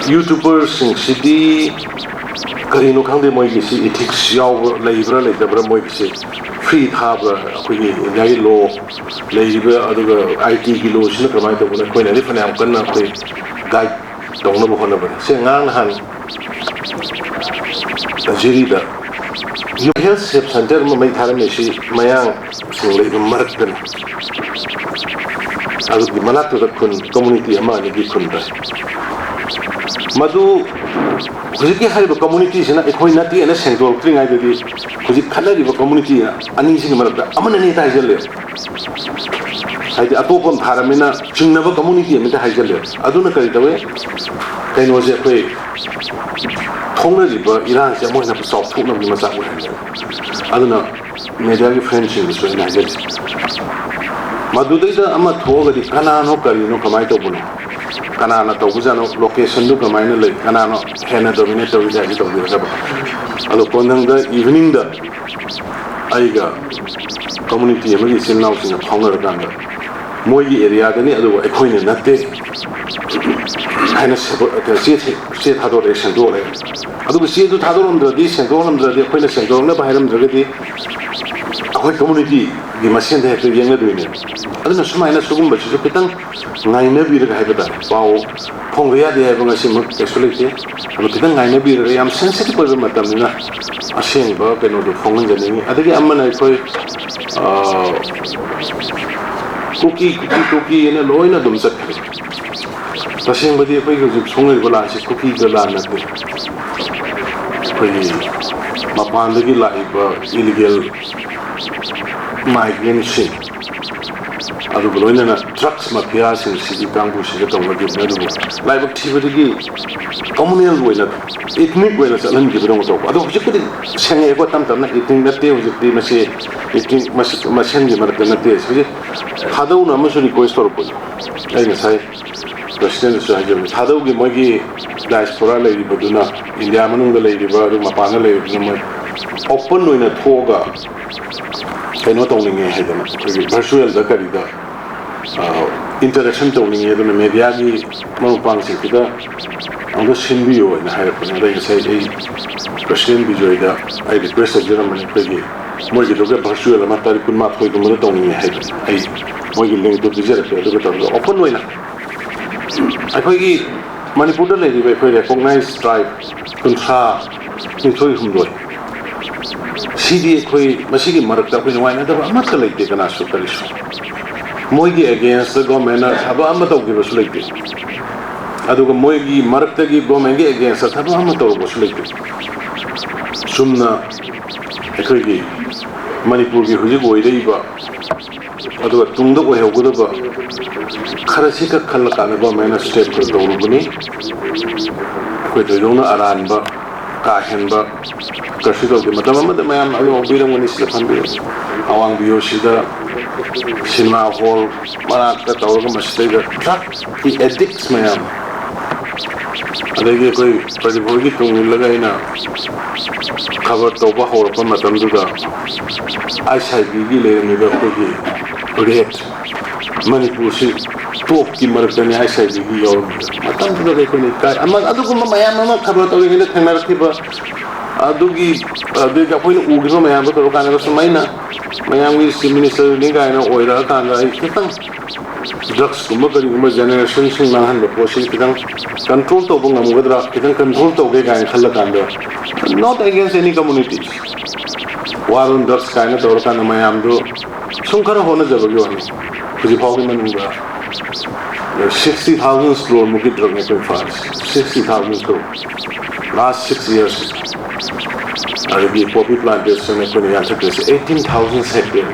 ꯌꯨꯇ꯭ꯌꯨꯕꯔꯁꯤꯡꯁꯤꯗꯤ ꯀꯔꯤꯅꯣ ꯈꯪꯗꯦ, ꯃꯣꯏꯒꯤꯁꯤ ꯏꯊꯤꯛꯁ ꯌꯥꯎꯕ ꯂꯩꯕ꯭ꯔꯥ ꯂꯩꯇꯕ꯭ꯔꯥ, ꯃꯣꯏꯒꯤꯁꯤ ꯐ꯭ꯔꯤ ꯊꯥꯕ꯭ꯔꯥ? ꯑꯩꯈꯣꯏꯒꯤ ꯏꯟꯗꯤꯌꯥꯒꯤ ꯂꯣ ꯂꯩꯔꯤꯕ, ꯑꯗꯨꯒ ꯑꯥꯏ ꯇꯤꯒꯤ ꯂꯣꯁꯤꯅ ꯀꯃꯥꯏꯅ ꯇꯧꯕꯅꯣ? ꯑꯩꯈꯣꯏꯅꯗꯤ ꯐꯅꯌꯥꯝ ꯀꯟꯅ ꯑꯩꯈꯣꯏ ꯒꯥꯏꯗ ꯇꯧꯅꯕ ꯍꯣꯠꯅꯕꯅꯤ꯫ ꯁꯦ, ꯉꯔꯥꯡ ꯅꯍꯥꯟ ꯖꯤꯔꯤꯗ ꯍꯦꯜꯊ ꯁꯦꯞ ꯁꯦꯟꯇꯔ ꯑꯃ ꯃꯩ ꯊꯥꯔꯝꯃꯤꯁꯤ ꯃꯌꯥꯡꯁꯤꯡ ꯂꯩꯕ ꯃꯔꯛꯇꯅꯤ꯫ ꯑꯗꯨꯒꯤ ꯃꯅꯥꯛꯇꯨꯗ ꯈꯨꯟ ꯀꯝꯃꯨꯅꯤꯇꯤ ꯑꯃ ꯑꯅꯤꯒꯤ ꯈꯨꯟꯗ ꯃꯗꯨ ꯍꯧꯖꯤꯛꯀꯤ ꯍꯥꯏꯔꯤꯕ ꯀꯝꯃꯨꯅꯤꯇꯤꯁꯤꯅ ꯑꯩꯈꯣꯏ ꯅꯠꯇꯦꯅ ꯁꯦꯡꯗꯣꯔꯛꯇ꯭ꯔꯤꯉꯩꯗꯗꯤ ꯍꯧꯖꯤꯛ ꯈꯠꯅꯔꯤꯕ ꯀꯝꯃꯨꯅꯤꯇꯤ ꯑꯅꯤꯁꯤꯒꯤ ꯃꯔꯛꯇ ꯑꯃꯅ ꯑꯅꯤ ꯍꯦꯛꯇ ꯍꯥꯏꯖꯜꯂꯦ꯫ ꯍꯥꯏꯗꯤ ꯑꯇꯣꯞꯄ ꯑꯃ ꯊꯥꯔꯝꯃꯤꯅ ꯆꯤꯡꯅꯕ ꯀꯝꯃꯨꯅꯤꯇꯤ ꯑꯃꯗ ꯍꯥꯏꯖꯜꯂꯦ꯫ ꯑꯗꯨꯅ ꯀꯔꯤ ꯇꯧꯋꯦ? ꯀꯩꯅꯣꯁꯦ ꯑꯩꯈꯣꯏ ꯊꯣꯛꯅꯔꯤꯕ ꯏꯔꯥꯡꯁꯦ ꯑꯃꯨꯛ ꯍꯦꯟꯅ ꯆꯥꯎꯊꯣꯛꯅꯕꯒꯤ ꯃꯆꯥꯛ ꯑꯣꯏꯍꯜꯂꯦ꯫ ꯑꯗꯨꯅ ꯃꯦꯗꯤꯌꯥꯒꯤ ꯐ꯭ꯔꯦꯟꯁꯤꯡꯗꯁꯨ ꯑꯩꯅ ꯍꯥꯏꯖꯔꯤ, ꯃꯗꯨꯗꯩꯗ ꯑꯃ ꯊꯣꯛꯑꯒꯗꯤ ꯀꯅꯥꯅꯣ, ꯀꯔꯤꯅꯣ, ꯀꯃꯥꯏꯅ ꯇꯧꯕꯅꯣ, ꯀꯅꯥꯅ ꯇꯧꯕꯖꯥꯠꯅꯣ, ꯂꯣꯀꯦꯁꯟꯗꯨ ꯀꯃꯥꯏꯅ ꯂꯩ, ꯀꯅꯥꯅꯣ ꯍꯦꯟꯅ ꯗꯣꯃꯤꯅꯦꯠ ꯇꯧꯔꯤꯁꯦ ꯍꯥꯏꯁꯦ ꯇꯧꯕꯤꯔꯒꯕ꯫ ꯑꯗꯣ ꯀꯣꯟꯊꯪꯗ ꯏꯚꯤꯅꯤꯡꯗ ꯑꯩꯒ ꯀꯝꯃꯨꯅꯤꯇꯤ ꯑꯃꯒꯤ ꯏꯆꯤꯜ ꯏꯅꯥꯎꯁꯤꯡꯒ ꯐꯥꯎꯅꯔꯀꯥꯟꯗ ꯃꯣꯏꯒꯤ ꯑꯦꯔꯤꯌꯥꯗꯅꯤ, ꯑꯗꯨꯕꯨ ꯑꯩꯈꯣꯏꯅ ꯅꯠꯇꯦ ꯍꯥꯏꯅ ꯁꯦꯕ-, ꯆꯦ ꯊꯦ-, ꯆꯦ ꯊꯥꯗꯣꯔꯛꯑꯦ, ꯁꯦꯡꯗꯣꯛꯂꯛꯑꯦ꯫ ꯑꯗꯨꯒ ꯆꯦꯗꯨ ꯊꯥꯗꯣꯔꯝꯗ꯭ꯔꯗꯤ, ꯁꯦꯡꯗꯣꯛꯍꯜꯂꯝꯗ꯭ꯔꯗꯤ, ꯑꯩꯈꯣꯏꯅ ꯁꯦꯡꯗꯣꯛꯍꯜꯂꯕ ꯍꯥꯏꯔꯝꯗ꯭ꯔꯒꯗꯤ ꯑꯩꯈꯣꯏ ꯀꯝꯃꯨꯅꯤꯇꯤꯒꯤ ꯃꯁꯦꯟꯗ ꯍꯦꯛꯇ ꯌꯦꯡꯅꯗꯣꯏꯅꯦ꯫ ꯑꯗꯨꯅ ꯁꯨꯃꯥꯏꯅ ꯁꯤꯒꯨꯝꯕꯁꯤꯁꯨ ꯈꯤꯇꯪ ꯉꯥꯏꯅꯕꯤꯔꯒ ꯍꯥꯏꯕ ꯇꯥꯔꯦ꯫ ꯄꯥꯎ ꯐꯣꯡꯕ ꯌꯥꯗꯦ ꯍꯥꯏꯕ ꯉꯁꯤꯃꯛ ꯀꯩꯁꯨ ꯂꯩꯇꯦ꯫ ꯑꯗꯨ ꯈꯤꯇꯪ ꯉꯥꯏꯅꯕꯤꯔꯒ, ꯌꯥꯝ ꯁꯦꯟꯁꯤꯇꯤꯚ ꯑꯣꯏꯕ ꯃꯇꯝꯅꯤꯅ ꯑꯁꯦꯡꯕ ꯀꯩꯅꯣꯗꯨ ꯐꯣꯡꯍꯟꯖꯅꯤꯡꯉꯤ꯫ ꯑꯗꯒꯤ ꯑꯃꯅ ꯑꯩꯈꯣꯏ, ꯑ, ꯀꯨꯀꯤ, ꯀꯨꯀꯤ, ꯀꯨꯀꯤ ꯍꯥꯏꯅ ꯂꯣꯏꯅ ꯑꯗꯨꯝ ꯆꯠꯈ꯭ꯔꯦ꯫ ꯇꯁꯦꯡꯕꯗꯤ ꯑꯩꯈꯣꯏꯒꯤ ꯍꯧꯖꯤꯛ ꯁꯣꯛꯅꯔꯤꯕ ꯂꯥꯟꯁꯤ ꯀꯨꯀꯤꯒ ꯂꯥꯟ ꯅꯠꯇꯦ꯫ ꯑꯩꯈꯣꯏꯒꯤ ꯃꯄꯥꯟꯗꯒꯤ ꯂꯥꯛꯏꯕ ꯏꯂꯤꯒꯦꯜ ꯃꯥꯏꯒ꯭ꯔꯦꯟꯁꯤꯡ, ꯑꯗꯨꯒ ꯂꯣꯏꯅꯅ ꯗ꯭ꯔꯒꯁ ꯃꯥꯐꯤꯌꯥꯁꯤꯡꯁꯤꯒꯤ ꯀꯥꯡꯕꯨꯁꯤꯒ ꯇꯧꯅꯈꯤꯕꯅꯤ꯫ ꯑꯗꯨꯕꯨ ꯂꯥꯏꯕꯛ ꯊꯤꯕꯗꯒꯤ ꯀꯝꯃꯨꯅꯦꯜ ꯑꯣꯏꯅ, ꯏꯊꯅꯤꯛ ꯑꯣꯏꯅ ꯆꯠꯍꯟꯈꯤꯕꯗꯧꯅ ꯇꯧꯕ꯫ ꯑꯗꯣ ꯍꯧꯖꯤꯛꯄꯨꯗꯤ ꯁꯦꯡꯉꯛꯑꯦꯀꯣ, ꯇꯞ ꯇꯞꯅ ꯏꯊꯅꯤꯛ ꯅꯠꯇꯦ, ꯍꯧꯖꯤꯛꯇꯤ ꯃꯁꯤ ꯏꯊꯅꯤꯛ ꯃꯁ-, ꯃꯁꯦꯟꯒꯤ ꯃꯔꯛꯇ ꯅꯠꯇꯦ꯫ ꯍꯧꯖꯤꯛ ꯊꯥꯗꯧꯅ ꯑꯃꯁꯨ ꯔꯤꯀ꯭ꯋꯦꯁ ꯇꯧꯔꯛꯄꯅꯤ꯫ ꯑꯩ ꯉꯁꯥꯏ ꯄ꯭ꯔꯁꯤꯗꯦꯟꯗꯁꯨ ꯍꯥꯏꯖꯕꯅꯤ, ꯊꯥꯗꯧꯒꯤ ꯃꯣꯏꯒꯤ ꯗꯥꯏꯁꯄꯣꯔꯥ ꯂꯩꯔꯤꯕꯗꯨꯅ, ꯏꯟꯗꯤꯌꯥ ꯃꯅꯨꯡꯗ ꯂꯩꯔꯤꯕ ꯑꯗꯨꯒ ꯃꯄꯥꯟꯗ ꯂꯩꯔꯤꯕꯗꯨꯅ ꯃꯣꯏ ꯑꯣꯄꯟ ꯑꯣꯏꯅ ꯊꯣꯛꯑꯒ ꯀꯩꯅꯣ ꯇꯧꯅꯤꯡꯉꯦ ꯍꯥꯏꯗꯅ, ꯑꯩꯈꯣꯏꯒꯤ ꯚꯔꯆꯨꯋꯦꯜꯗ ꯀꯔꯤꯗ, ꯑ, ꯏꯟꯇꯔꯦꯛꯁꯟ ꯇꯧꯅꯤꯡꯉꯦ, ꯑꯗꯨꯅ ꯃꯦꯗꯤꯌꯥꯒꯤ ꯃꯔꯨꯞ ꯃꯄꯥꯡꯁꯤꯡꯁꯤꯗ ꯑꯃꯨꯛꯇ ꯁꯤꯟꯕꯤꯌꯨ ꯍꯥꯏꯅ ꯍꯥꯏꯔꯛꯄꯅꯦ꯫ ꯑꯗ ꯑꯩ ꯉꯁꯥꯏ ꯑꯩ ꯄ꯭ꯔꯁꯤꯗꯦꯟ ꯕꯤꯖꯣꯏꯗ ꯑꯩ ꯔꯤꯀ꯭ꯋꯦꯁ ꯇꯧꯖꯔꯝꯕꯅꯤ, ꯑꯩꯈꯣꯏꯒꯤ ꯃꯣꯏꯒꯤꯗꯨꯒ ꯚꯔꯆꯨꯋꯦꯜ ꯑꯃ ꯇꯥꯔꯤꯛ ꯀꯨꯟꯃꯥꯊꯣꯏꯒꯨꯝꯕꯗ ꯇꯧꯅꯤꯡꯉꯦ ꯍꯥꯏꯕ꯫ ꯑꯩ ꯃꯣꯏꯒꯤ ꯂꯤꯡꯛꯇꯨ ꯄꯤꯖꯔꯛꯀꯦ, ꯑꯗꯨꯒ ꯇꯧꯔꯒ ꯑꯣꯄꯟ ꯑꯣꯏꯅ ꯑꯩꯈꯣꯏꯒꯤ ꯃꯅꯤꯄꯨꯔꯗ ꯂꯩꯔꯤꯕ ꯑꯩꯈꯣꯏ ꯔꯦꯀꯣꯛꯅꯥꯏꯖ ꯇ꯭ꯔꯥꯏꯕ ꯀꯨꯟꯊ꯭ꯔꯥ, ꯅꯤꯊꯣꯏ ꯍꯨꯝꯗꯣꯏ, ꯁꯤꯗꯤ ꯑꯩꯈꯣꯏ ꯃꯁꯤꯒꯤ ꯃꯔꯛꯇ ꯑꯩꯈꯣꯏ ꯅꯨꯡꯉꯥꯏꯅꯗꯕ ꯑꯃꯠꯇ ꯂꯩꯇꯦ, ꯀꯅꯥꯁꯨ ꯀꯔꯤꯁꯨ꯫ ꯃꯣꯏꯒꯤ ꯑꯦꯒꯦꯟꯁꯇ ꯒꯣꯔꯃꯦꯟꯅ ꯊꯕꯛ ꯑꯃ ꯇꯧꯈꯤꯕꯁꯨ ꯂꯩꯇꯦ, ꯑꯗꯨꯒ ꯃꯣꯏꯒꯤ ꯃꯔꯛꯇꯒꯤ ꯒꯣꯔꯃꯦꯟꯒꯤ ꯑꯦꯒꯦꯟꯁꯇ ꯊꯕꯛ ꯑꯃ ꯇꯧꯔꯨꯕꯁꯨ ꯂꯩꯇꯦ꯫ ꯆꯨꯝꯅ ꯑꯩꯈꯣꯏꯒꯤ ꯃꯅꯤꯄꯨꯔꯒꯤ ꯍꯧꯖꯤꯛ ꯑꯣꯏꯔꯛꯏꯕ, ꯑꯗꯨꯒ ꯇꯨꯡꯗ ꯑꯣꯏꯍꯧꯒꯗꯕ ꯈꯔꯁꯤꯈꯛ ꯈꯜꯂꯀꯥꯟꯗ ꯒꯣꯔꯃꯦꯟꯅ ꯁ꯭ꯇꯦꯞ ꯈꯔ ꯇꯧꯔꯨꯕꯅꯤ꯫ ꯑꯩꯈꯣꯏ ꯊꯣꯏꯗꯣꯛꯅ ꯑꯔꯥꯟꯕ, ꯀꯥ ꯍꯦꯟꯕ ꯀꯔꯤꯁꯨ ꯇꯧꯗꯦ꯫ ꯃꯇꯝ ꯑꯃꯗ ꯃꯌꯥꯝ ꯑꯗꯨ ꯎꯕꯤꯔꯝꯒꯅꯤ, ꯁꯤꯗ ꯐꯝꯕꯤꯔꯝ-, ꯑꯋꯥꯡ ꯕꯤ ꯑꯣ ꯁꯤꯗ ꯁꯤꯅꯦꯃꯥ ꯍꯣꯜ ꯃꯅꯥꯛꯇ ꯇꯧꯔꯒ ꯃꯁꯤꯗꯩꯗ ꯗ꯭ꯔꯒꯀꯤ ꯑꯦꯗꯤꯛꯁ ꯃꯌꯥꯝ, ꯑꯗꯒꯤ ꯑꯩꯈꯣꯏ ꯄ꯭ꯔꯗꯤꯞ ꯍꯣꯏꯒꯤ ꯇꯨꯡ ꯏꯜꯂꯒ ꯑꯩꯅ ꯈꯕꯔ ꯇꯧꯕ ꯍꯧꯔꯛꯄ ꯃꯇꯝꯗꯨꯗ ꯑꯥꯏ ꯑꯦꯁ ꯑꯥꯏ ꯕꯤꯒꯤ ꯂꯩꯔꯝꯃꯤꯕ ꯑꯩꯈꯣꯏꯒꯤ ꯔꯦꯠ, ꯃꯅꯤꯄꯨꯔꯁꯤ ꯇꯣꯞꯀꯤ ꯃꯔꯛꯇꯅꯤ ꯑꯥꯏ ꯑꯦꯁ ꯑꯥꯏ ꯕꯤꯒꯤ ꯌꯥꯎꯔꯝꯃꯤꯗꯣ꯫ ꯃꯇꯝꯗꯨꯗꯗꯤ ꯑꯩꯈꯣꯏꯅ ꯏꯀꯥꯏ꯫ ꯑꯃ, ꯑꯗꯨꯒꯨꯝꯕ ꯃꯌꯥꯝ ꯑꯃ ꯈꯕꯔ ꯇꯧꯔꯤꯉꯩꯗ ꯊꯦꯡꯅꯔꯛꯈꯤꯕ, ꯑꯗꯨꯒꯤ, ꯑꯗꯨꯒꯤ ꯑꯩꯈꯣꯏꯅ ꯎꯈꯤꯕ ꯃꯌꯥꯝꯗꯣ ꯇꯧꯔꯀꯥꯟꯗ ꯁꯨꯃꯥꯏꯅ ꯃꯌꯥꯝꯒꯤ ꯆꯤꯐ ꯃꯤꯅꯤꯁꯇꯔꯅꯤ ꯀꯥꯏꯅ ꯑꯣꯏꯔꯛꯑꯀꯥꯟꯗ ꯑꯩ ꯈꯤꯇꯪ ꯗ꯭ꯔꯒꯁꯀꯨꯝꯕ ꯀꯔꯤꯒꯨꯝꯕ ꯖꯦꯅꯦꯔꯦꯁꯟꯁꯤꯡ ꯃꯥꯡꯍꯟꯕ ꯄꯣꯠꯁꯤ ꯈꯤꯇꯪ ꯀꯟꯇ꯭ꯔꯣꯜ ꯇꯧꯕ ꯉꯝꯒꯗ꯭ꯔꯥ, ꯈꯤꯇꯪ ꯀꯟꯇ꯭ꯔꯣꯜ ꯇꯧꯒꯦ ꯀꯥꯏꯅ ꯈꯜꯂꯀꯥꯟꯗ, not against any community, war on drugs ꯀꯥꯏꯅ ꯇꯧꯔꯀꯥꯟꯗ ꯃꯌꯥꯝꯗꯣ ꯁꯨꯝ ꯈꯔ ꯍꯣꯠꯅꯖꯕꯒꯤ ꯋꯥꯅꯤ꯫ ꯍꯧꯖꯤꯛ ꯐꯥꯎꯒꯤ ꯃꯅꯨꯡꯗ sixty thousand crore ꯃꯨꯛꯀꯤ ꯗ꯭ꯔꯒꯅꯦ ꯑꯩꯈꯣꯏ ꯐꯥꯔꯤꯁꯦ, sixty thousand crore, last six years꯫ ꯑꯗꯒꯤ poppy plantation ꯑꯩꯈꯣꯏꯅ ꯌꯥꯟꯊꯠꯄꯁꯦ eighteen thousand hectare꯫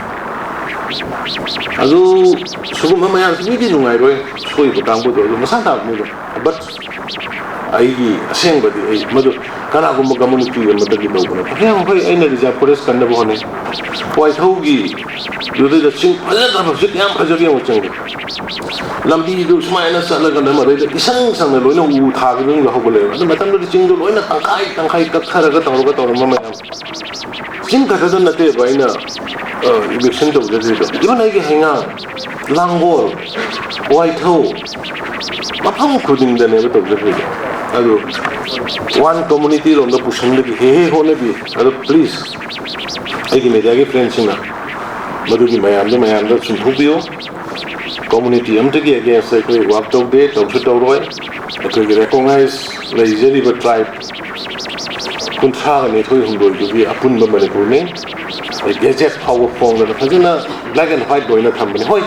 ꯑꯗꯨ ꯁꯤꯒꯨꯝꯕ ꯃꯌꯥꯝꯁꯤ ꯃꯤꯗꯤ ꯅꯨꯡꯉꯥꯏꯔꯣꯏ, ꯁꯣꯏꯕ ꯀꯥꯡꯕꯨꯗꯣ ꯑꯗꯨ ꯃꯁꯥ ꯇꯥꯕꯅꯤꯗꯣ꯫ But ꯑꯩꯒꯤ ꯑꯁꯦꯡꯕꯗꯤ ꯑꯩ ꯃꯗꯨ ꯀꯅꯥꯒꯨꯝꯕ ꯀꯝꯃꯨꯅꯤꯇꯤ ꯑꯃꯗꯒꯤ ꯂꯧꯕꯅ ꯐꯩ꯫ ꯍꯣꯏ, ꯑꯩꯅ ꯔꯤꯖꯥꯔꯚ ꯐꯣꯔꯦꯁ ꯀꯟꯅꯕ ꯍꯣꯠꯅꯩ꯫ ꯋꯥꯏꯊꯧꯒꯤ ꯑꯗꯨꯗꯩꯗ ꯆꯤꯡ ꯐꯖꯈ꯭ꯔꯕ, ꯍꯧꯖꯤꯛ ꯌꯥꯝ ꯐꯖꯕ ꯌꯦꯡꯉꯣ ꯆꯤꯡꯗꯣ꯫ ꯂꯝꯕꯤꯗꯨ ꯁꯨꯃꯥꯏꯅ ꯆꯠꯂꯒ ꯃꯗꯩꯗ ꯏꯁꯪ ꯁꯪꯅ ꯂꯣꯏꯅ ꯎ ꯊꯥꯈꯤꯕ ꯍꯧꯒꯠꯂꯛꯑꯦꯕ꯫ ꯑꯗꯨ ꯃꯇꯝꯗꯨꯗ ꯆꯤꯡꯗꯣ ꯂꯣꯏꯅ ꯇꯪꯈꯥꯏ ꯇꯪꯈꯥꯏ ꯀꯛꯊꯔꯒ ꯇꯧꯔꯒ ꯇꯧꯔꯝꯕ ꯃꯌꯥꯝ꯫ ꯆꯤꯡ ꯈꯛꯇꯗ ꯅꯠꯇꯦꯕ ꯑꯩꯅ ꯏꯚꯤꯛꯁꯟ ꯇꯧꯖꯈ꯭ꯔꯤꯗꯣ, ꯏꯚꯟ ꯑꯩꯒꯤ ꯍꯩꯉꯥꯡ, ꯂꯥꯡꯒꯣꯜ, ꯋꯥꯏꯊꯧ, ꯃꯐꯝ ꯈꯨꯗꯤꯡꯗꯅꯦꯕ ꯇꯧꯖꯈ꯭ꯔꯤꯗꯣ꯫ ꯑꯗꯨ ꯋꯥꯟ ꯀꯝꯃꯨꯅꯤꯇꯤ ꯔꯣꯝꯗ ꯄꯨꯁꯤꯟꯕꯒꯤ ꯍꯦꯛ ꯍꯦꯛ ꯍꯣꯠꯅꯕꯤ꯫ ꯑꯗꯨ ꯄ꯭ꯂꯤꯖ, ꯑꯩꯒꯤ ꯃꯦꯗꯤꯌꯥꯒꯤ ꯐ꯭ꯔꯦꯟꯁꯤꯡꯅ ꯃꯗꯨꯒꯤ ꯃꯌꯥꯝꯗꯣ ꯃꯌꯥꯝꯗ ꯆꯨꯝꯊꯣꯛꯄꯤꯌꯨ꯫ ꯀꯝꯃꯨꯅꯤꯇꯤ ꯑꯃꯠꯇꯒꯤ ꯑꯦꯒꯦꯟꯁꯇ ꯑꯩꯈꯣꯏ ꯋꯥꯛ ꯇꯧꯗꯦ, ꯇꯧꯁꯨ ꯇꯧꯔꯣꯏ꯫ ꯑꯩꯈꯣꯏꯒꯤ ꯔꯦꯀꯣꯒꯅꯥꯏꯖ ꯂꯩꯖꯔꯤꯕ ꯇ꯭ꯔꯥꯏꯕ ꯀꯨꯟꯊ꯭ꯔꯥꯒ ꯅꯤꯊꯣꯏ ꯍꯨꯝꯗꯣꯏꯗꯨꯒꯤ ꯑꯄꯨꯟꯕ ꯃꯅꯤꯄꯨꯔꯅꯤ꯫ ꯑꯩ ꯒꯦꯖꯦꯠ ꯐꯥꯎꯕ ꯐꯣꯡꯗꯅ ꯐꯖꯅ black and white ꯂꯣꯏꯅ ꯊꯝꯕꯅꯤ꯫ ꯍꯣꯏ,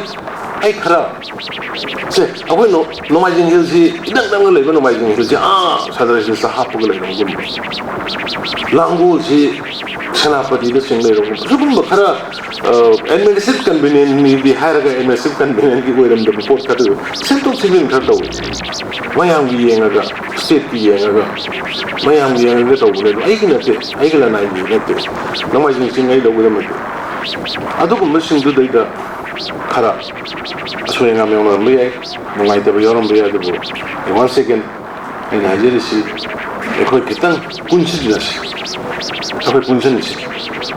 ꯑꯩ ꯈꯔ, ꯁꯦ, ꯑꯩꯈꯣꯏ ꯅꯣ-, ꯅꯣꯡꯃꯥꯏꯖꯤꯡ ꯍꯤꯜꯁꯤ ꯏꯅꯛ ꯅꯛꯅ ꯂꯩꯕ ꯅꯣꯡꯃꯥꯏꯖꯤꯡ ꯍꯤꯜꯁꯤ ꯑꯥ ꯁꯗꯔ ꯍꯤꯜꯁꯇ ꯍꯥꯞꯄꯒ ꯂꯩꯔꯝꯒꯨꯝꯕ, ꯂꯥꯡꯒꯣꯜꯁꯤ ꯁꯦꯅꯥꯄꯇꯤꯗ ꯆꯤꯡ ꯂꯩꯔꯝꯒꯨꯝꯕ, ꯁꯤꯒꯨꯝꯕ ꯈꯔ ꯑꯦꯗꯃꯤꯅꯤꯁꯇ꯭ꯔꯦꯇꯤꯚ ꯀꯟꯚꯤꯅꯤꯌꯟꯅꯤꯗꯤ ꯍꯥꯏꯔꯒ ꯑꯦꯗꯃꯤꯅꯤꯁꯇ꯭ꯔꯦꯇꯤꯚ ꯀꯟꯚꯤꯅꯤꯌꯟꯒꯤ ꯑꯣꯏꯔꯝꯗꯕ ꯄꯣꯠ ꯈꯔ ꯁꯦꯝꯗꯣꯛ ꯁꯦꯝꯖꯤꯟ ꯈꯔ ꯇꯧꯏ꯫ ꯃꯌꯥꯝꯒꯤ ꯌꯦꯡꯉꯒ, ꯁ꯭ꯇꯦꯠꯀꯤ ꯌꯦꯡꯉꯒ, ꯃꯌꯥꯝꯒꯤ ꯌꯦꯡꯉꯒ ꯇꯧꯕꯅꯦ꯫ ꯑꯗꯣ ꯑꯩꯒꯤ ꯅꯠꯇꯦ, ꯑꯩꯒꯤ ꯂꯅꯥꯏꯒꯤ ꯅꯠꯇꯦ, ꯅꯣꯡꯃꯥꯏꯖꯤꯡ ꯆꯤꯡ ꯑꯩ ꯂꯧꯒꯗꯕ ꯅꯠꯇꯦ꯫ ꯑꯗꯨꯒꯨꯝꯕꯁꯤꯡꯗꯨꯗꯩꯗ ꯈꯔ ꯑꯁꯣꯏ ꯑꯉꯥꯝ ꯌꯥꯎꯅꯔꯝꯕ ꯌꯥꯏ, ꯅꯨꯡꯉꯥꯏꯇꯕ ꯌꯥꯎꯔꯝꯕ ꯌꯥꯏ, ꯑꯗꯨꯕꯨ once again, ꯑꯩꯅ ꯍꯥꯏꯖꯔꯤꯁꯤ, ꯑꯩꯈꯣꯏ ꯈꯤꯇꯪ ꯄꯨꯟꯁꯤꯟꯅꯁꯤ, ꯑꯩꯈꯣꯏ ꯄꯨꯟꯁꯤꯟꯁꯤ꯫